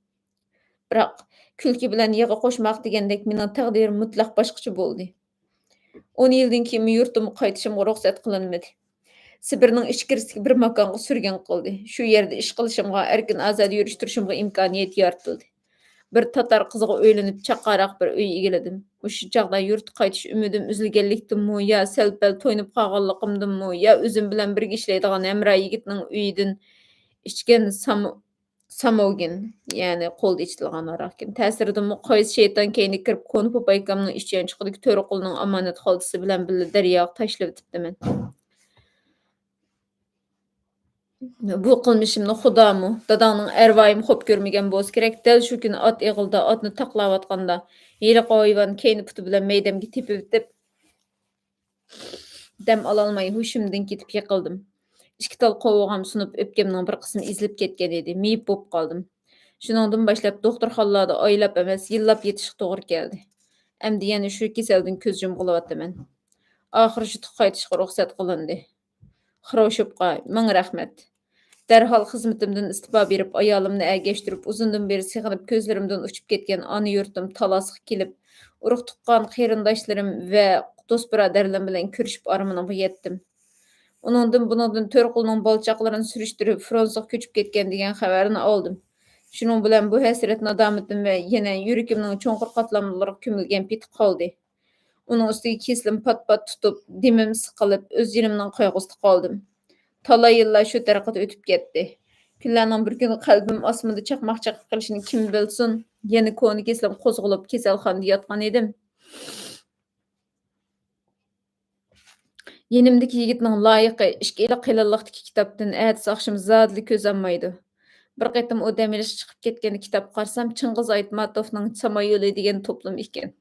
بىراق، كۈلكە بىلەن يىغا قوشماق دېگەندەك مېنىڭ تەقدىرىم مۇتلەق باشقىچە بولدى. ئون يىلدىن كېيىنمۇ يۇرتۇمغا قايتىشىمغا رۇخسەت قىلىنمىدى. سىبىرنىڭ ئىچكىرىسىدىكى بىر ماكانغا سۈرگۈن قىلدى. شۇ يەردە ئىش قىلىشىمغا، ئەركىن ئازادە يۈرۈش تۇرۇشۇمغا ئىمكانىيەت يارىتىلدى. بىر تاتار قىزىغا ئۆيلىنىپ، چاققانراق بىر ئۆي ئىگىلىدىم. مۇشۇ چاغدا يۇرتقا قايتىش ئۈمىدىم ئۈزۈلگەنلىكتىنمۇ، يا سەل-پەل تويۇنۇپ قالغانلىقىمدىنمۇ، يا ئۆزۈم بىلەن بىرگە ئىشلەيدىغان ھەمراھ يىگىتنىڭ ئۆيىدىن ئىچكەن سام-، ساموگىن، يەنى قولدا ئىچىدىغان ھاراقكىن تەسىرىدىنمۇ، قايسى شەيتان كەينىگە كىرىپ، كونا پوپايكامنىڭ ئىچ يانچۇقىدىكى تۆرە قولىنىڭ ئامانەت خالتىسى بىلەن بىللە دەرياغا تاشلىۋېتىپتىمەن. بۇ قىلمىشىمنى خۇدامۇ، داداڭنىڭ ئەرۋايىمۇ خوپ كۆرمىگەن بولسا كېرەك. دەل شۇ كۈنى ئات ئېغىلدا ئاتنى تاقلاۋاتقاندا، ھېلىقى ھايۋان كەينى پۇتى بىلەن مەيدەمگە تېپىۋېتىپ، دەم ئالالماي ھوشۇمدىن كېتىپ يىقىلدىم. ئىككى تال قوۋۇرغام سۇنۇپ، ئۆپكەمنىڭ بىر قىسمى ئېزىلىپ كەتكەن ئىدى. مېيىپ بولۇپ قالدىم. شۇنىڭدىن باشلاپ دوختۇرخانىلاردا ئايلاپ ئەمەس، يىللاپ يېتىشقا توغرا كەلدى. ئەمدى يەنە شۇ كېسەلدىن كۆز يۇمغىلىۋاتىمەن. ئاخىرى يۇرتقا قايتىشقا رۇخسەت قىلىندى. خروشوپقا مىڭ رەھمەت. دەرھال خىزمىتىمدىن ئىستېپا بېرىپ، ئايالىمنى ئەگەشتۈرۈپ، ئۇزۇندىن بېرى سېغىنىپ كۆزلىرىمدىن ئۇچۇپ كەتكەن ئانا يۇرتۇم تالاسقا كېلىپ، ئۇرۇق-تۇغقان، قېرىنداشلىرىم ۋە دوست-بۇرادەرلىرىم بىلەن كۆرۈشۈپ ئارمىنىمغا يەتتىم. ئۇنىڭدىن، بۇنىڭدىن تۆرىقۇلنىڭ بالا-چاقىلىرىنى سۈرۈشتۈرۈپ، فرانسىغا كۆچۈپ كەتكەن دېگەن خەۋەرنى ئالدىم. شۇنىڭ بىلەن بۇ ھەسرەت-نادامىتىم ۋە يەنە يۈرىكىمنىڭ چوڭقۇر قاتلاملىرىغا كۆمۈلگەن پېتى قالدى. ئۇنىڭ ئۈستىگە كېسىلىم پات-پات تۇتۇپ، دېمىم سىقىلىپ، ئۆز جېنىمنىڭ قايغۇسىدا قالدىم. تالاي يىللار شۇ تەرىقىدە ئۆتۈپ كەتتى. كۈنلەرنىڭ بىر كۈنى قەلبىم ئاسمىنىدا چاقماق چېقىپ قېلىشىنى كىم بىلسۇن، يەنە كونا كېسىلىم قوزغىلىپ، كېسەلخانىدا ياتقان ئىدىم. يېنىمدىكى يىگىتنىڭ لايىقى ئىككى ئېلى قېلىنلىقتىكى كىتابتىن ئەتىسى ئاخشىمى زادىلا كۆز ئالمايدۇ. بىر قېتىم ئۇ دەم ئېلىشقا چىقىپ كەتكەندە كىتاب قارىسام، چىڭغىز ئايتماتوفنىڭ سامايولى دېگەن توپلىمى ئىكەن.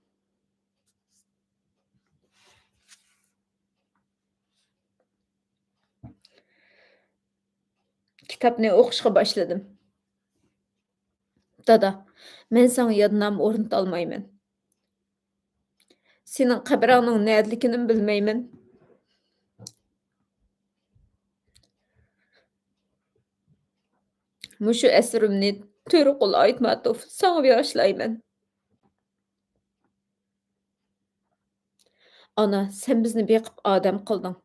كىتابنى ئوقۇشقا باشلىدىم. دادا، مەن ساڭا يادنامە ئورنىتالمايمەن. سېنىڭ قەبرەڭنىڭ نەدىلىكىنىمۇ بىلمەيمەن. مۇشۇ ئەسىرىمنى تۆرىقۇل ئايتماتوف ساڭا بېغىشلايمەن. ئانا، سەن بىزنى بېقىپ ئادەم قىلدىڭ.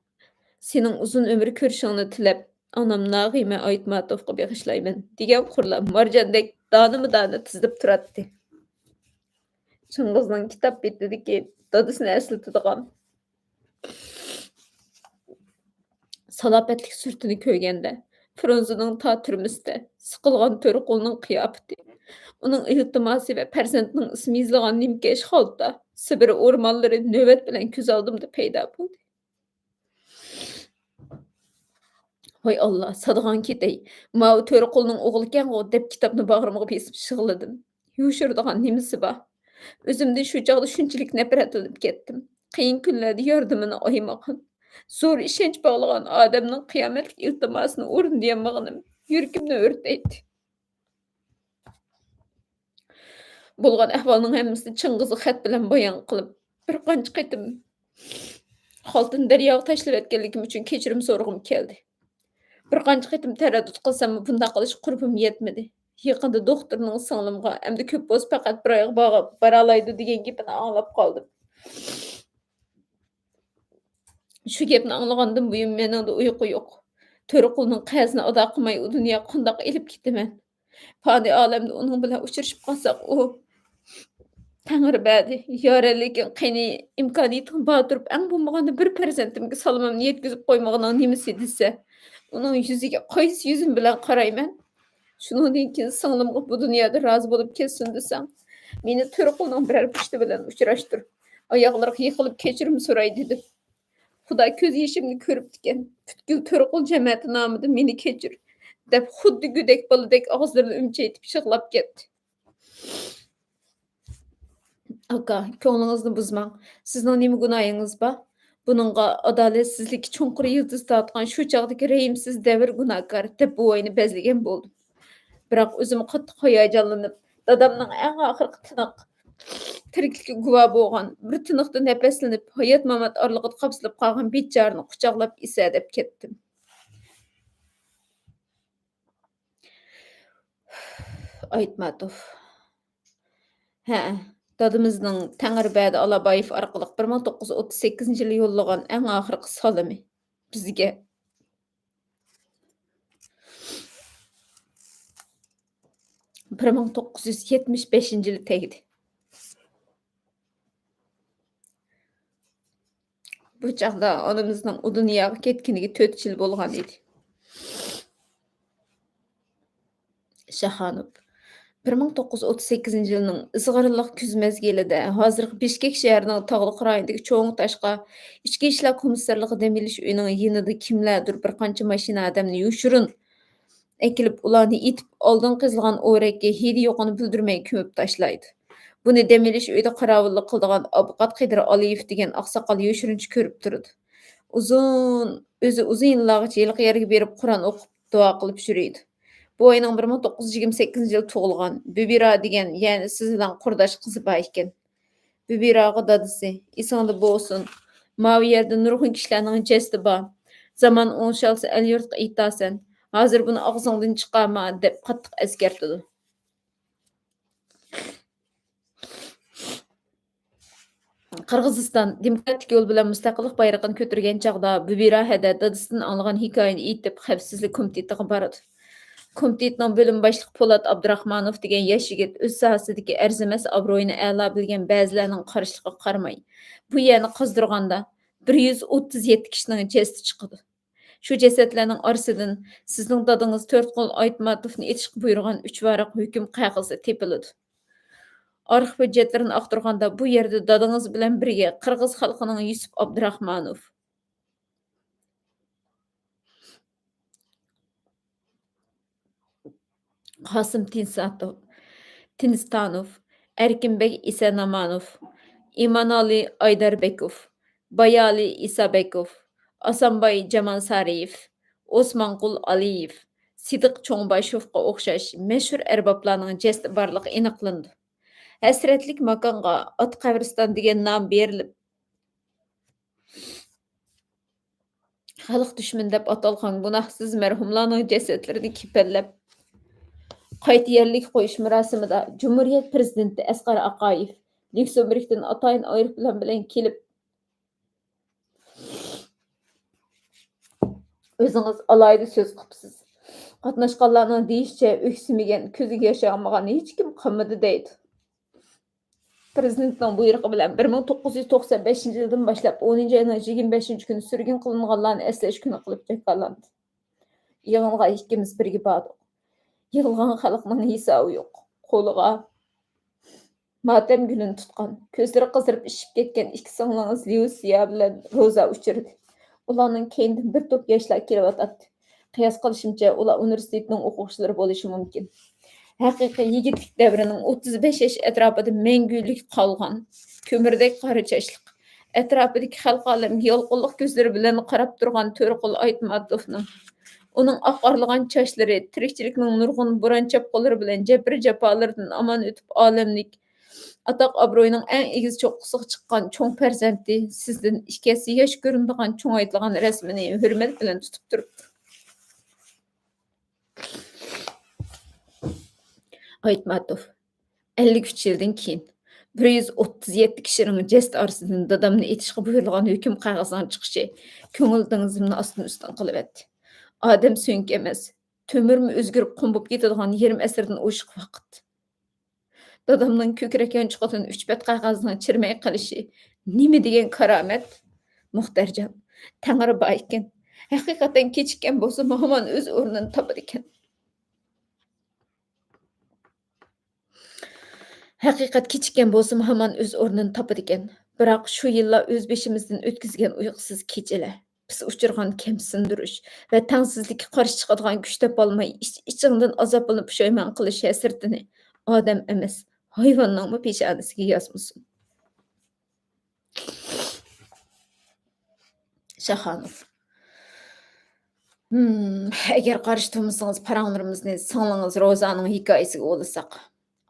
سېنىڭ ئۇزۇن ئۆمۈر كۆرۈشۈڭنى تىلەپ، ئانام ناغىمە ئايتماتوفقا بېغىشلايمەن، دېگەن قۇرلار مارجاندەك دانىمۇ دانە تىزىلىپ تۇراتتى. چىڭغىزنىڭ كىتاب بېتىدىكى دادىسىنى ئەسلىتىدىغان سالاپەتلىك سۈرىتىنى كۆرگەندە، فرۇنزېنىڭ تا تۈرمىسىدە سىقىلغان تۆرىقۇلنىڭ قىياپىتى، ئۇنىڭ ئىلتىماسى ۋە پەرزەنتىنىڭ ئىسمى يېزىلغان نىمكەش خالتا، سىبىر ئورمانلىرى نۆۋەت بىلەن كۆز ئالدىمدا پەيدا بولدى. ۋاي ئاللا، سادىغان كېتەي، ماۋۇ تۆرىقۇلنىڭ ئوغلىكەنغۇ دەپ كىتابنى باغرىمغا بېسىپ يىغلىدىم. يوشۇرىدىغان نېمىسى بار؟ ئۆزۈمدىن شۇ چاغدا شۇنچىلىك نەپرەتلىنىپ كەتتىم. قىيىن كۈنلەردە ياردىمىنى ئايىمىغان، زور ئىشەنچ باغلىغان ئادەمنىڭ قىيامەتلىك ئىلتىماسىنى ئورۇندىيالمىغىنىم يۈرىكىمنى ئۆرتەيتتى. بولغان ئەھۋالنىڭ ھەممىسىنى چىڭغىزغا خەت بىلەن بايان قىلىپ، بىر قانچە قېتىم خالتىنى دەرياغا تاشلىۋەتكەنلىكىم ئۈچۈن كەچۈرۈم سورىغۇم كەلدى. بىر قانچە قېتىم تەرەددۇت قىلساممۇ، بۇنداق قىلىشقا قۇربۇم يەتمىدى. يېقىندا دوختۇرنىڭ سىڭلىمغا، ئەمدى كۆپ بولسا پەقەت بىر ئايغا بار-، بارالايدۇ، دېگەن گېپىنى ئاڭلاپ قالدىم. شۇ گەپنى ئاڭلىغاندىن بۇيان مېنىڭدە ئۇيقۇ يوق. تۆرىقۇلنىڭ قەرزىنى ئادا قىلماي، ئۇ دۇنياغا قانداق ئېلىپ كېتىمەن؟ پانىي ئالەمدە ئۇنىڭ بىلەن ئۇچرىشىپ قالساق، ئۇ تەڭرى بەردى. يارەنلىكىڭ قېنى، ئىمكانىيىتىڭ بار تۇرۇپ، ئەڭ بولمىغاندا بىر پەرزەنتىمگە سالىمىمنى يەتكۈزۈپ قويمىغىنىڭ نېمىسى دېسە، ئۇنىڭ يۈزىگە قايسى يۈزۈم بىلەن قارايمەن؟ شۇنىڭدىن كېيىن سىڭلىمغا بۇ دۇنيادا رازى بولۇپ كەتسۇن دېسەڭ، مېنى تۆرە قولنىڭ بىرەر پۇشتى بىلەن ئۇچراشتۇر. ئاياغلىرىغا يىقىلىپ كەچۈرۈم سوراي دېدىم. خۇدا كۆز يېشىمنى كۆرۈپتىكەن. پۈتكۈل تۆرە قول جەمەتى نامىدىن مېنى كەچۈر، دەپ خۇددى گۆدەك بالىدەك ئاغزىلىرىنى ئۈمچەيتىپ يىغلاپ كەتتى. ئاكا، كۆڭلىڭىزنى بۇزماڭ. سىزنىڭ نېمە گۇناھىڭىز بار؟ بۇنىڭغا ئادالەتسىزلىككە چوڭقۇر يىلتىز تارتقان شۇ چاغدىكى رەھىمسىز دەۋر گۇناھكار، دەپ بوۋاينى بەزلىگەن بولدۇم. بىراق ئۆزۈم قاتتىق ھاياجانلىنىپ، دادامنىڭ ئەڭ ئاخىرقى تىنىق تىرىكلىككە گۇۋاھ بولغان، بىر تىنىقتا نەپەسلىنىپ، ھايات-مامات ئارىلىقىدا قاپسىلىپ قالغان بىچارىنى قۇچاقلاپ ئېسەدەپ كەتتىم. ئايتماتوف. ھە، دادىمىزنىڭ تەڭرىبەدى ئالابايېف ئارقىلىق بىر مىڭ توققۇز يۈز ئوتتۇز سەككىزىنچى يىلى يوللىغان ئەڭ ئاخىرقى سالىمى بىزگە بىر مىڭ توققۇز يۈز يەتمىش بەشىنچى يىلى تەگدى. بۇ چاغدا ئانىمىزنىڭ ئۇ دۇنياغا كەتكىنىگە تۆت يىل بولغان ئىدى. شاخانوف. بىر مىڭ توققۇز يۈز ئوتتۇز سەككىزىنچى يىلنىڭ ئىزغىرىنلىق كۈز مەزگىلىدە ھازىرقى بىشكېك شەھىرىنىڭ تاغلىق رايونىدىكى چوڭ تاشقا ئىچكى ئىشلار كومىسسارلىقى دەم ئېلىش ئۆيىنىڭ يېنىدا كىملەردۇر بىر قانچە ماشىنا ئادەمنى يوشۇرۇن ئەكېلىپ، ئۇلارنى ئېتىپ، ئالدىن قېزىلغان ئورەككە ھىدى يوقىنى بىلدۈرمەي كۆمۈپ تاشلايدۇ. بۇنى دەم ئېلىش ئۆيىدە قاراۋۇللۇق قىلىدىغان ئابقات قېدىر ئالىيېف دېگەن ئاقساقال يوشۇرۇنچە كۆرۈپ تۇرىدۇ. ئۇزۇن، ئۆزى ئۇزۇن يىللارغىچە ھېلىقى يەرگە بېرىپ قۇرئان ئوقۇپ، دۇئا قىلىپ يۈرىدۇ. بۇ ئاينىڭ بىر مىڭ توققۇز يۈز يىگىرمە سەككىزىنچى يىلى تۇغۇلغان بۈبىرا دېگەن، يەنى سىز بىلەن قۇرداش قىزى بار ئىكەن. بۈبىراغا دادىسى، ئېسىڭدە بولسۇن، ماۋۇ يەردە نۇرغۇن كىشىلەرنىڭ جەسىتى بار. زامان ئوڭشالسا ئەل-يۇرتقا ئېيتارسەن. ھازىر بۇنى ئاغزىڭدىن چىقارما، دەپ قاتتىق ئەسكەرتىدۇ. قىرغىزىستان دېموكراتىك يول بىلەن مۇستەقىللىق بايرىقىنى كۆتۈرگەن چاغدا، بۈبىرا ھەدە دادىسىدىن ئاڭلىغان ھېكايىنى ئېيتىپ، خەۋپسىزلىك كومىتېتىغا بارىدۇ. كومىتېتنىڭ بۆلۈم باشلىقى پولات ئابدۇراخمانوف دېگەن ياش يىگىت ئۆز ساھەسىدىكى ئەرزىمەس ئابرۇيىنى ئەلا بىلگەن بەزىلەرنىڭ قارشىلىقىغا قارىماي، بۇ يەرنى قازدۇرغاندا، بىر يۈز ئوتتۇز يەتتە كىشىنىڭ جەسىتى چىقىدۇ. شۇ جەسەتلەرنىڭ ئارىسىدىن سىزنىڭ دادىڭىز تۆتقۇل ئايتماتوفنى ئېتىشقا بۇيرۇغان ئۈچ ۋاراق ھۆكۈم قەغىزى تېپىلىدۇ. ئارخىپ ھۆججەتلىرىنى ئاختۇرغاندا، بۇ يەردە دادىڭىز بىلەن بىرگە قىرغىز خەلقىنىڭ يۈسۈپ ئابدۇراخمانوف، قاسىم تىنساتوف، تىنىستانوف، ئەركىنبەگ ئىسەنامانوف، ئىمانئالى ئايداربېكوف، بايالى ئىسابېكوف، ئاسانباي جامانسارىيېف، ئوسمانقۇل ئالىيېف، سىدىق چوڭباشوفقا ئوخشاش مەشھۇر ئەربابلارنىڭ جەسىتى بارلىقى ئېنىقلىنىدۇ. ھەسرەتلىك ماكانغا ئاتا قەبرىستان دېگەن نام بېرىلىپ، خەلق دۈشمىنى دەپ ئاتالغان گۇناھسىز مەرھۇملارنىڭ جەسەتلىرىنى كېپەنلەپ، قايتا يەرلىككە قويۇش مۇراسىمىدا جۇمھۇرىيەت پىرېزىدېنتى ئەسقەر ئاقايېف ليۇكسېمبۇرگدىن ئاتايىن ئايروپىلان بىلەن كېلىپ، ئۆزىڭىز ئالاھىدە سۆز قىپسىز. قاتناشقانلارنىڭ دېيىشىچە، ئۆكسۈمىگەن، كۆزىگە ياش ئالمىغان ھېچكىم قالمىدى دەيدۇ. پىرېزىدېنتنىڭ بۇيرۇقى بىلەن بىر مىڭ توققۇز يۈز توقسەن بەشىنچى يىلدىن باشلاپ ئونىنچى ئاينىڭ يىگىرمە بەشىنچى كۈنى سۈرگۈن قىلىنغانلارنى ئەسلەش كۈنى قىلىپ جاكارلاندى. يىغىنغا ئىككىمىز بىرگە باردۇق. يىغىلغان خەلقنىڭ ھېسابى يوق. قولىغا ماتەم گۈلىنى تۇتقان، كۆزلىرى قىزىرىپ ئىششىپ كەتكەن ئىككى سىڭلىڭىز ليۇسىيا بىلەن روزا ئۇچرىدى. ئۇلارنىڭ كەينىدىن بىر توپ ياشلار كېلىۋاتاتتى. قىياس قىلىشىمچە، ئۇلار ئۇنىۋېرسىتېتنىڭ ئوقۇغۇچىلىرى بولۇشى مۇمكىن. ھەقىقىي يىگىتلىك دەۋرىنىڭ ئوتتۇز بەش ياش ئەتراپىدا مەڭگۈلۈك قالغان، كۆمۈردەك قارا چاچلىق، ئەتراپىدىكى خەلق ئالەمگە يالقۇنلۇق كۆزلىرى بىلەن قاراپ تۇرغان تۆرە قول ئايتماتوفنىڭ، ئۇنىڭ ئاق ئارىلىغان چاچلىرى تىرىكچىلىكنىڭ نۇرغۇن بوران-چاپقۇنلىرى بىلەن جەبرى-جاپالاردىن ئامان ئۆتۈپ، ئالەملىك ئاتاق-ئابرۇينىڭ ئەڭ ئېگىز چوققىسىغا چىققان چوڭ پەرزەنتى سىزدىن ئىككى ھەسسە ياش كۆرۈنىدىغان چوڭايتىلغان رەسىمىنى ھۆرمەت بىلەن تۇتۇپ تۇرۇپتۇ. ئايتماتوف، ئەللىك ئۈچ يىلدىن كېيىن، بىر يۈز ئوتتۇز يەتتە كىشىنىڭ جەسىتى ئارىسىدىن دادامنى ئېتىشقا بۇيرۇلغان ھۆكۈم قەغىزىنىڭ چىقىشى كۆڭۈل دېڭىزىمنى ئاستىن-ئۈستۈن قىلىۋەتتى. ئادەم سۆڭىكى ئەمەس، تۆمۈرمۇ ئۆزگىرىپ قۇم بولۇپ كېتىدىغان يېرىم ئەسىردىن ئوشۇق ۋاقىت. دادامنىڭ كۆكرەك يانچۇقىدىن ئۈچ بەت قەغەزنىڭ چىرىمەي قېلىشى نېمە دېگەن كارامەت؟ مۇختەرجان، تەڭرى بار ئىكەن. ھەقىقەتەن كېچىككەن بولسىمۇ، ھامان ئۆز ئورنىنى تاپىدىكەن. ھەقىقەت كېچىككەن بولسىمۇ، ھامان ئۆز ئورنىنى تاپىدىكەن. بىراق شۇ يىللار ئۆز بېشىمىزدىن ئۆتكۈزگەن ئۇيقۇسىز كېچىلەر، بىز ئۇچرىغان كەمسىندۈرۈش ۋە تەڭسىزلىككە قارشى چىقىدىغان كۈچ تاپالماي، ئىچ-ئىچىڭدىن ئازابلىنىپ پۇشايمان قىلىش ھەسرىتىنى ئادەم ئەمەس، ھايۋاننىڭمۇ پېشانىسىگە يازمىسۇن. شاخانوف. ھىم، ئەگەر قارشى تۇرمىسىڭىز، پاراڭلىرىمىزنى سىڭلىڭىز روزانىڭ ھېكايىسىگە ئۇلىساق.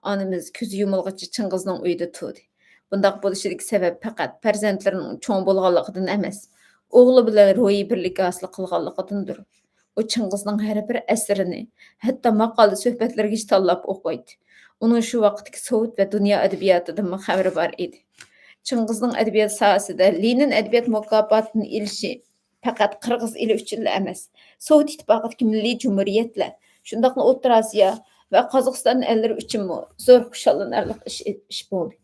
ئانىمىز كۆزى يۇمۇلغىچە چىڭغىزنىڭ ئۆيىدە تۇردى. بۇنداق بولۇشىدىكى سەۋەب پەقەت پەرزەنتلىرىنىڭ چوڭ بولغانلىقىدىن ئەمەس، ئوغلى بىلەن روھىي بىرلىككە ھاسىل قىلغانلىقىدىندۇر. ئۇ چىڭغىزنىڭ ھەر بىر ئەسىرىنى، ھەتتا ماقالە سۆھبەتلىرىگىچە تاللاپ ئوقۇيتتى. ئۇنىڭ شۇ ۋاقىتتىكى سوۋېت ۋە دۇنيا ئەدەبىياتىدىنمۇ خەۋىرى بار ئىدى. چىڭغىزنىڭ ئەدەبىيات ساھەسىدە لېنىن ئەدەبىيات مۇكاپاتىنى ئېلىشى پەقەت قىرغىز ئېلى ئۈچۈنلا ئەمەس، سوۋېت ئىتتىپاقىدىكى مىللىي جۇمھۇرىيەتلەر، شۇنداقلا ئوتتۇرا ئاسىيا ۋە قازاقىستان ئەللىرى ئۈچۈنمۇ زور خۇشاللىنارلىق ئىش، ئىش بولدى.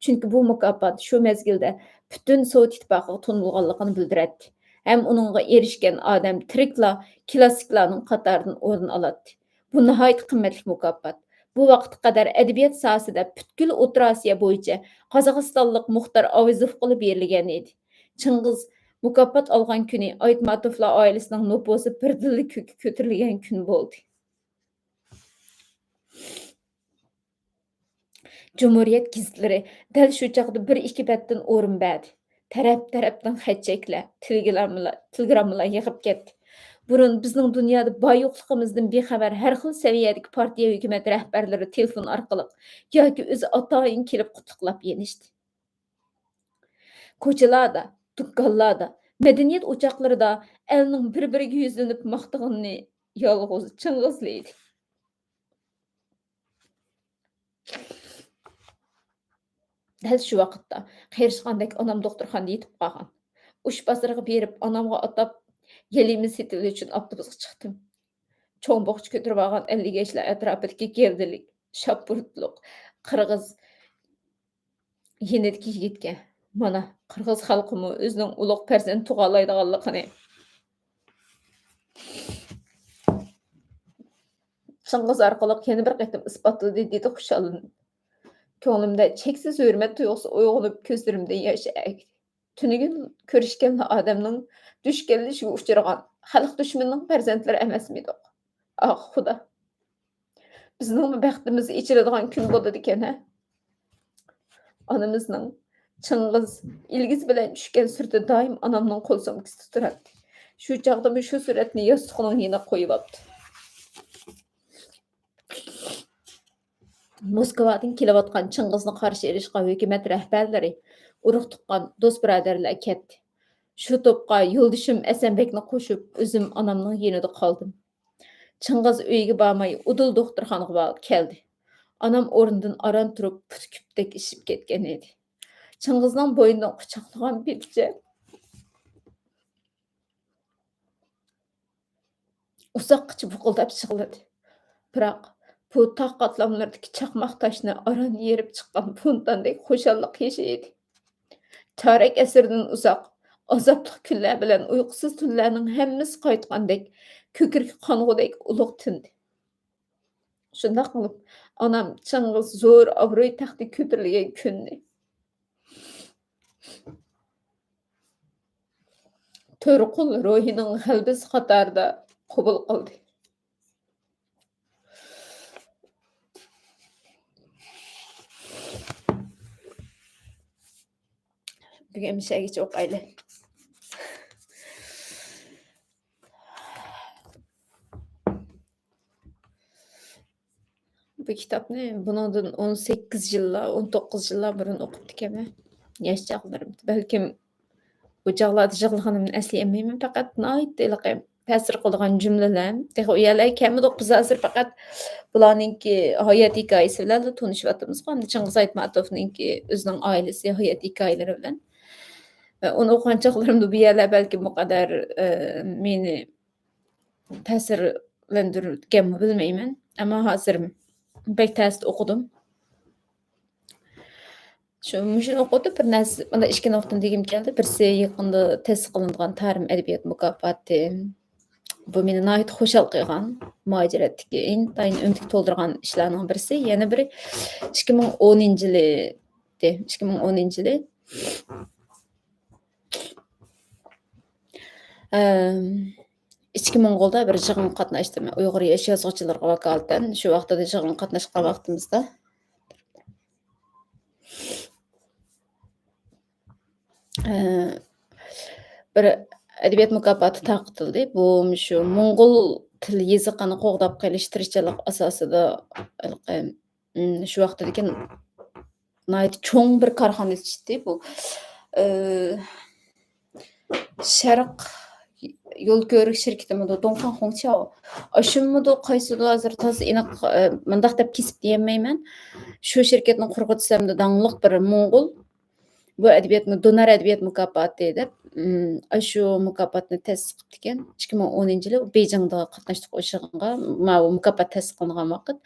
چۈنكى بۇ مۇكاپات شۇ مەزگىلدە پۈتۈن سوۋېت ئىتتىپاقىغا تونۇلغانلىقىنى بىلدۈرەتتى. ھەم ئۇنىڭغا ئېرىشكەن ئادەم تىرىكلا كلاسسىكلارنىڭ قاتارىدىن ئورۇن ئالاتتى. بۇ ناھايىتى قىممەتلىك مۇكاپات. بۇ ۋاقىتقا قەدەر ئەدەبىيات ساھەسىدە پۈتكۈل ئوتتۇرا ئاسىيا بويىچە قازاقىستانلىق مۇختار ئاۋېزوفقىلا بېرىلگەن ئىدى. چىڭغىز مۇكاپات ئالغان كۈنى ئايتماتوفلار ئائىلىسىنىڭ نوپۇزى بىردىنلا كۆككە كۆتۈرۈلگەن كۈن بولدى. جۇمھۇرىيەت گېزىتلىرى دەل شۇ چاغدا بىر ئىككى بەتتىن ئورۇن بەردى. تەرەپ-تەرەپتىن خەت-چەكلەر، تېلېگراممىلار، تېلېگراممىلار يېغىپ كەتتى. بۇرۇن بىزنىڭ دۇنيادا بار-يوقلۇقىمىزدىن بىخەۋەر ھەر خىل سەۋىيەدىكى پارتىيە، ھۆكۈمەت رەھبەرلىرى تېلېفون ئارقىلىق ياكى ئۆزى ئاتايىن كېلىپ قۇتلۇقلاپ يېنىشتى. كوچىلاردا، دۇكانلاردا، مەدەنىيەت ئوچاقلىرىدا ئەلنىڭ بىر-بىرىگە يۈزلىنىپ ماختىغىنى يالغۇز چىڭغىزلا ئىدى. دەل شۇ ۋاقىتتا قېرىشقاندەك ئانام دوختۇرخانىدا يېتىپ قالغان. ئۇش بازىرىغا بېرىپ، ئانامغا ئاتاپ يەلىمە سېتىۋېلىش ئۈچۈن ئاپتوبۇسقا چىقتىم. چوڭ بوغچا كۆتۈرۈۋالغان ئەللىك ياشلار ئەتراپىدىكى گەۋدىلىك، شاپپۇرتلۇق، قىرغىز يېنىدىكى يىگىتكە، مانا، قىرغىز خەلقىمۇ ئۆزىنىڭ ئۇلۇغ پەرزەنت تۇغالايدىغانلىقىنى چىڭغىز ئارقىلىق يەنە بىر قېتىم ئىسپاتلىدى، دېدى خۇشاللىنىپ. كۆڭلۈمدە چەكسىز ھۆرمەت تۇيغۇسى ئويغىنىپ، كۆزلىرىمدىن ياش ئەگىدى. تۈنۈگۈن كۆرۈشكەنلا ئادەمنىڭ دۈشكەنلىشىگە ئۇچرىغان خەلق دۈشمىنىنىڭ پەرزەنتلىرى ئەمەسمىدۇق؟ ئاھ، خۇدا! بىزنىڭمۇ بەختىمىز ئېچىلىدىغان كۈن بولىدىكەن، ھە؟ ئانىمىزنىڭ چىڭغىز ئىلگىز بىلەن چۈشكەن سۈرىتى دائىم ئانامنىڭ قول سومكىسىدا تۇراتتى. شۇ چاغدىمۇ شۇ سۈرەتنى ياستۇقنىڭ يېنىغا قويۇۋاپتۇ. موسكۋادىن كېلىۋاتقان چىڭغىزنى قارشى ئېلىشقا ھۆكۈمەت رەھبەرلىرى، ئۇرۇق-تۇغقان، دوست-بۇرادەرلەر كەتتى. شۇ توپقا يولدىشىم ئەسەنبەكنى قوشۇپ، ئۆزۈم ئانامنىڭ يېنىدا قالدىم. چىڭغىز ئۆيىگە بارماي، ئۇدۇل دوختۇرخانىغا بارىپ كەلدى. ئانام ئورنىدىن ئاران تۇرۇپ، پۇتى كۈپتەك ئىششىپ كەتكەن ئىدى. چىڭغىزنىڭ بوينىدىن قۇچاقلىغان بېپىچە ئۇزاققىچە بۇقۇلداپ يىغلىدى. بىراق بۇ تاغ قاتلاملىرىدىكى چاقماق تاشنى ئاران يېرىپ چىققان فونتاندەك خۇشاللىق يېشى ئىدى. چارەك ئەسىردىن ئۇزاق، ئازابلىق كۈنلەر بىلەن ئۇيقۇسىز تۈنلەرنىڭ ھەممىسى قايتقاندەك، كۆكرىكى قانغۇدەك ئۇلۇغ تىندى. شۇنداق قىلىپ، ئانام چىڭغىز زور ئابرۇي تەختىگە كۆتۈرۈلگەن كۈننى تۆرىقۇل روھىنىڭ غەلىبىسى قاتارىدا قوبۇل قىلدى. بۈگۈن مۇشەگىچە ئوقايلى. بۇ كىتابنى بۇنىڭدىن ئون سەككىز يىللار، ئون توققۇز يىللار بۇرۇن ئوقۇپتىكەنمەن. ياش چاغلىرىمدا. بەلكىم ئۇ چاغلاردا يىغلىغىنىمنى ئەسلىيەلمەيمەن، پەقەت ناھايىتى ھېلىقى تەسىر قىلىدىغان جۈملىلەر. تېخى ئۇ يەرلەرگە كەلمىدۇق. بىز ھازىر پەقەت بۇلارنىڭكى ھايات ھېكايىسى بىلەنلا تونۇشۇۋاتىمىزغۇ. ئەمدى چىڭگىز ئايتماتوفنىڭكى ئۆزىنىڭ ئائىلىسى، ھايات ھېكايىلىرى بىلەن. ئۇنى ئوقۇغان چاغلىرىمدا بۇ يەرلەر بەلكىم بۇ قەدەر، ئە، مېنى تەسىرلەندۈرگەنمۇ بىلمەيمەن. ئەمما ھازىر بەك تەستە ئوقۇدۇم. شۇ، مۇشۇنى ئوقۇۋېتىپ بىر نەرسە، مانا ئىككى نۇقتىنى دېگۈم كەلدى. بىرسى يېقىندا تەسىس قىلىنغان تارىم ئەدەبىيات مۇكاپاتى. بۇ مېنى ناھايىتى خۇشال قىلغان. مۇھاجىرەتتىكى ئىنتايىن ئۈمىدكە تولدۇرغان ئىشلارنىڭ بىرسى. يەنە بىرى ئىككى مىڭ ئونىنچى يىلى، ئىككى مىڭ ئونىنچى يىلى، ئەم، ئىچكى موڭغۇلدا بىر يىغىنغا قاتناشتىم. ئۇيغۇر ياش يازغۇچىلىرىغا ۋاكالىتەن شۇ ۋاقتىدا يىغىنغا قاتناشقان ۋاقتىمىزدا، ئە، بىر ئەدەبىيات مۇكاپاتى تارقىتىلدى. بۇ مۇشۇ موڭغۇل تىل يېزىقىنى قوغداپ قېلىش تىرىشچانلىق ئاساسىدا، ھېلىقى، ئىم، شۇ ۋاقتىدىكى ناھايىتى چوڭ بىر كارخانا چىقتى. بۇ، ئە، شەرق يول كۆۋرۈك شىركىتىمىدۇ، دۇڭخۇاڭ خۇڭچياۋ. ئاشۇمىدۇ، قايسىدۇ، ھازىر تازا ئېنىق، ئە، مۇنداق دەپ كېسىپ دېيەلمەيمەن. شۇ شىركەتنىڭ قۇرغۇچىسى ھەمدە داڭلىق بىر موڭغۇل. بۇ ئەدەبىيات، دونار ئەدەبىيات مۇكاپاتى دەپ، ئىم، ئاشۇ مۇكاپاتنى تەسىس قىپتىكەن. ئىككى مىڭ ئونىنچى يىلى بېيجىڭدا قاتناشتۇق ئۇ يىغىنغا. ماۋۇ مۇكاپات تەسىس قىلىنغان ۋاقىت.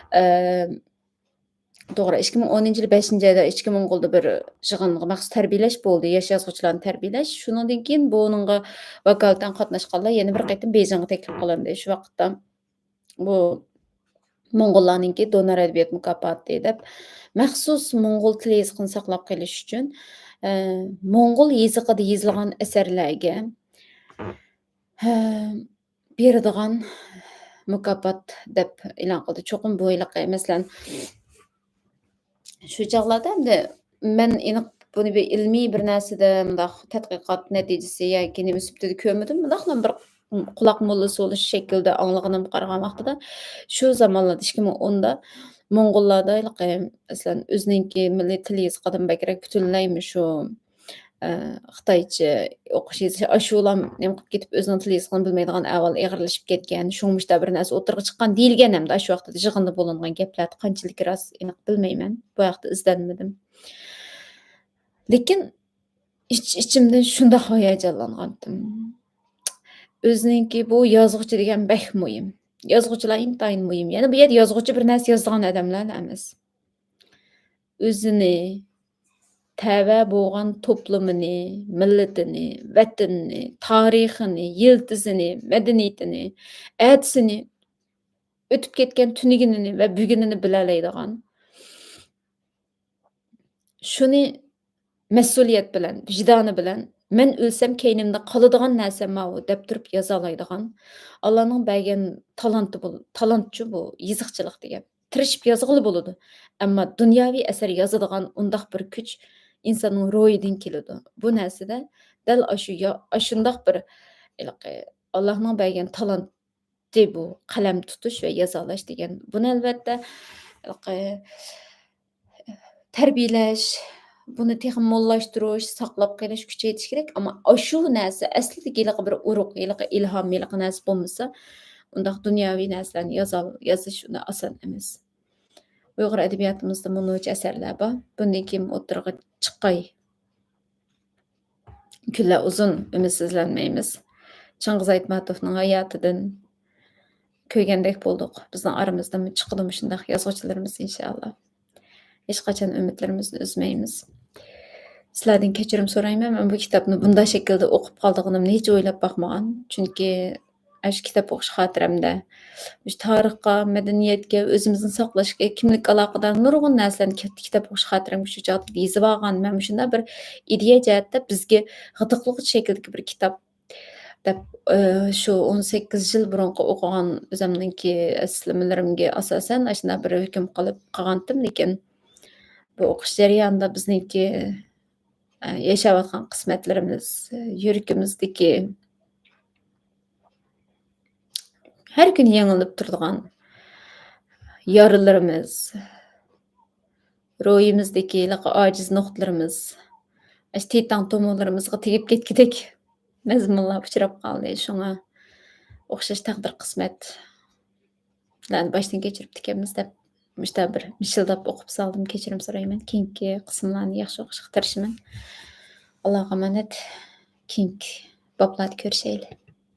ئە، توغرا، ئىككى مىڭ ئونىنچى يىلى بەشىنچى ئايدا ئىچكى موڭغۇلدا بىر يىغىنغا مەخسۇس تەربىيەلەش بولدى، ياش يازغۇچىلارنى تەربىيەلەش. شۇنىڭدىن كېيىن بۇنىڭغا ۋاكالىتەن قاتناشقانلار يەنە بىر قېتىم بېيجىڭغا تەكلىپ قىلىندى. شۇ ۋاقىتتا بۇ موڭغۇللارنىڭكى دونار ئەدەبىيات مۇكاپاتى دەپ مەخسۇس موڭغۇل تىل يېزىقىنى ساقلاپ قېلىش ئۈچۈن، ئە، موڭغۇل يېزىقىدا يېزىلغان ئەسەرلەرگە، ھە، بېرىدىغان مۇكاپات دەپ ئېلان قىلدى. چوقۇم بۇ ھېلىقى، مەسىلەن، شۇ چاغلاردا ئەمدى مەن ئېنىق بۇنى بىر ئىلمىي بىر نەرسىدە مۇنداق تەتقىقات نەتىجىسى ياكى نېمە سۈپىتىدە كۆرمىدىم. مۇنداقلا بىر قۇلاق موللىسى بولۇش شەكلىدە ئاڭلىغىنىمغا قارىغان ۋاقتىدا، شۇ زامانلاردا، ئىككى مىڭ ئوندا موڭغۇللاردا ھېلىقى، مەسىلەن، ئۆزىنىڭكى مىللىي تىل يېزىقىدىن بەكرەك پۈتۈنلەي مۇشۇ، ئە، خىتايچە ئوقۇش يېزىش، ئاشۇلام نېمە قىلىپ كېتىپ، ئۆزىنىڭ تىل يېزىقىنى بىلمەيدىغان ئەھۋال ئېغىرلىشىپ كەتكەن، شۇڭا مۇشۇنداق بىر نەرسە ئوتتۇرىغا چىققان دېيىلگەن ھەمدە ئاشۇ ۋاقىتتا يىغىندا بولۇنغان گەپلەردە قانچىلىكى راست، ئېنىق بىلمەيمەن. بۇ ھەقتە ئىزدەنمىدىم. لېكىن ئىچ-ئىچىمدىن شۇنداق ھاياجانلانغانتىم. ئۆزىنىڭكى بۇ يازغۇچى دېگەن بەك مۇھىم. يازغۇچىلار ئىنتايىن مۇھىم. يەنى بۇ يەردە يازغۇچى بىر نەرسە يازىدىغان ئادەملەر ئەمەس. ئۆزىنى، تەۋە بولغان توپلىمىنى، مىللىتىنى، ۋەتىنىنى، تارىخىنى، يىلتىزىنى، مەدەنىيىتىنى، ئەتىسىنى، ئۆتۈپ كەتكەن تۈنۈگۈنىنى ۋە بۈگۈنىنى بىلەلەيدىغان، شۇنى مەسئۇلىيەت بىلەن، ۋىجدانى بىلەن، «مەن ئۆلسەم كەينىمدە قالىدىغان نەرسە ماۋۇ» دەپ تۇرۇپ يازالايدىغان، ئاللانىڭ بەرگەن تالانتى بول-، تالانتچۇ بۇ يېزىقچىلىق دېگەن. تىرىشىپ يازغىلى بولىدۇ، ئەمما دۇنياۋى ئەسەر يازىدىغان ئۇنداق بىر كۈچ ئىنساننىڭ روھىدىن كېلىدۇ. بۇ نەرسىدە دەل ئاشۇ يا-، ئاشۇنداق بىر، ھېلىقى، ئاللانىڭ بەرگەن تالانت بۇ قەلەم تۇتۇش ۋە يازالاش دېگەن. بۇنى ئەلۋەتتە، ھېلىقى، تەربىيەلەش، بۇنى تېخىمۇ موللاشتۇرۇش، ساقلاپ قېلىش، كۈچەيتىش كېرەك. ئەمما ئاشۇ نەرسە ئەسلىدىكى ھېلىقى بىر ئۇرۇق، ھېلىقى ئىلھام، ھېلىقى نەرسە بولمىسا، ئۇنداق دۇنياۋى نەرسىلەرنى يازال-، يازىش ئۇنداق ئاسان ئەمەس. ئۇيغۇر ئەدەبىياتىمىزدا مۇنۇچە ئەسەرلەر بار. بۇندىن كېيىن ئوتتۇرىغا چىقاي. كۈنلەر ئۇزۇن، ئۈمىدسىزلەنمەيمىز. چىڭگىز ئايتماتوفنىڭ ھاياتىدىن كۆرگەندەك بولدۇق. بىزنىڭ ئارىمىزدىمۇ چىقىدۇ مۇشۇنداق يازغۇچىلىرىمىز، ئىنشائاللا. ھېچقاچان ئۈمىدلىرىمىزنى ئۈزمەيمىز. سىلەردىن كەچۈرۈم سورايمەن، مەن بۇ كىتابنى بۇنداق شەكىلدە ئوقۇپ قالىدىغىنىمنى ھېچ ئويلاپ باقمىغان. چۈنكى ئاشۇ كىتاب ئوقۇش خاتىرەمدە، مۇشۇ تارىخقا، مەدەنىيەتكە، ئۆزىمىزنى ساقلاشقا، كىملىككە ئالاقىدار نۇرغۇن نەرسىلەرنى كىت-، كىتاب ئوقۇش خاتىرەمگە شۇ چاغدا يېزىۋالغان. مەن مۇشۇنداق بىر ئىدىيە جەھەتتە بىزگە غىدىقلىغۇچ شەكىلدىكى بىر كىتاب دەپ، ئى، شۇ ئون سەككىز يىل بۇرۇنقى ئوقۇغان ئۆزۈمنىڭكى ئەسلىمىلىرىمگە ئاساسەن ئاشۇنداق بىر ھۆكۈم قىلىپ قالغانتىم. لېكىن بۇ ئوقۇش جەريانىدا بىزنىڭكى، ئە، ياشاۋاتقان قىسمەتلىرىمىز، يۈرىكىمىزدىكى ھەر كۈنى يېڭىلىنىپ تۇرىدىغان يارىلىرىمىز، روھىمىزدىكى ھېلىقى ئاجىز نۇقتىلىرىمىز، ئاشۇ تىتاڭ تومۇرلىرىمىزغا تېگىپ كەتكۈدەك مەزمۇنلار ئۇچراپ قالدى. شۇڭا ئوخشاش تەقدىر قىسمەت بىلەن باشتىن كەچۈرۈپتىكەنمىز دەپ، مۇشۇنداق بىر مىشىلداپ ئوقۇپ سالدىم، كەچۈرۈم سورايمەن. كېيىنكى قىسىملارنى ياخشى ئوقۇشقا تىرىشىمەن. ئاللاغا ئامانەت. كېيىنكى بابلاردا كۆرۈشەيلى.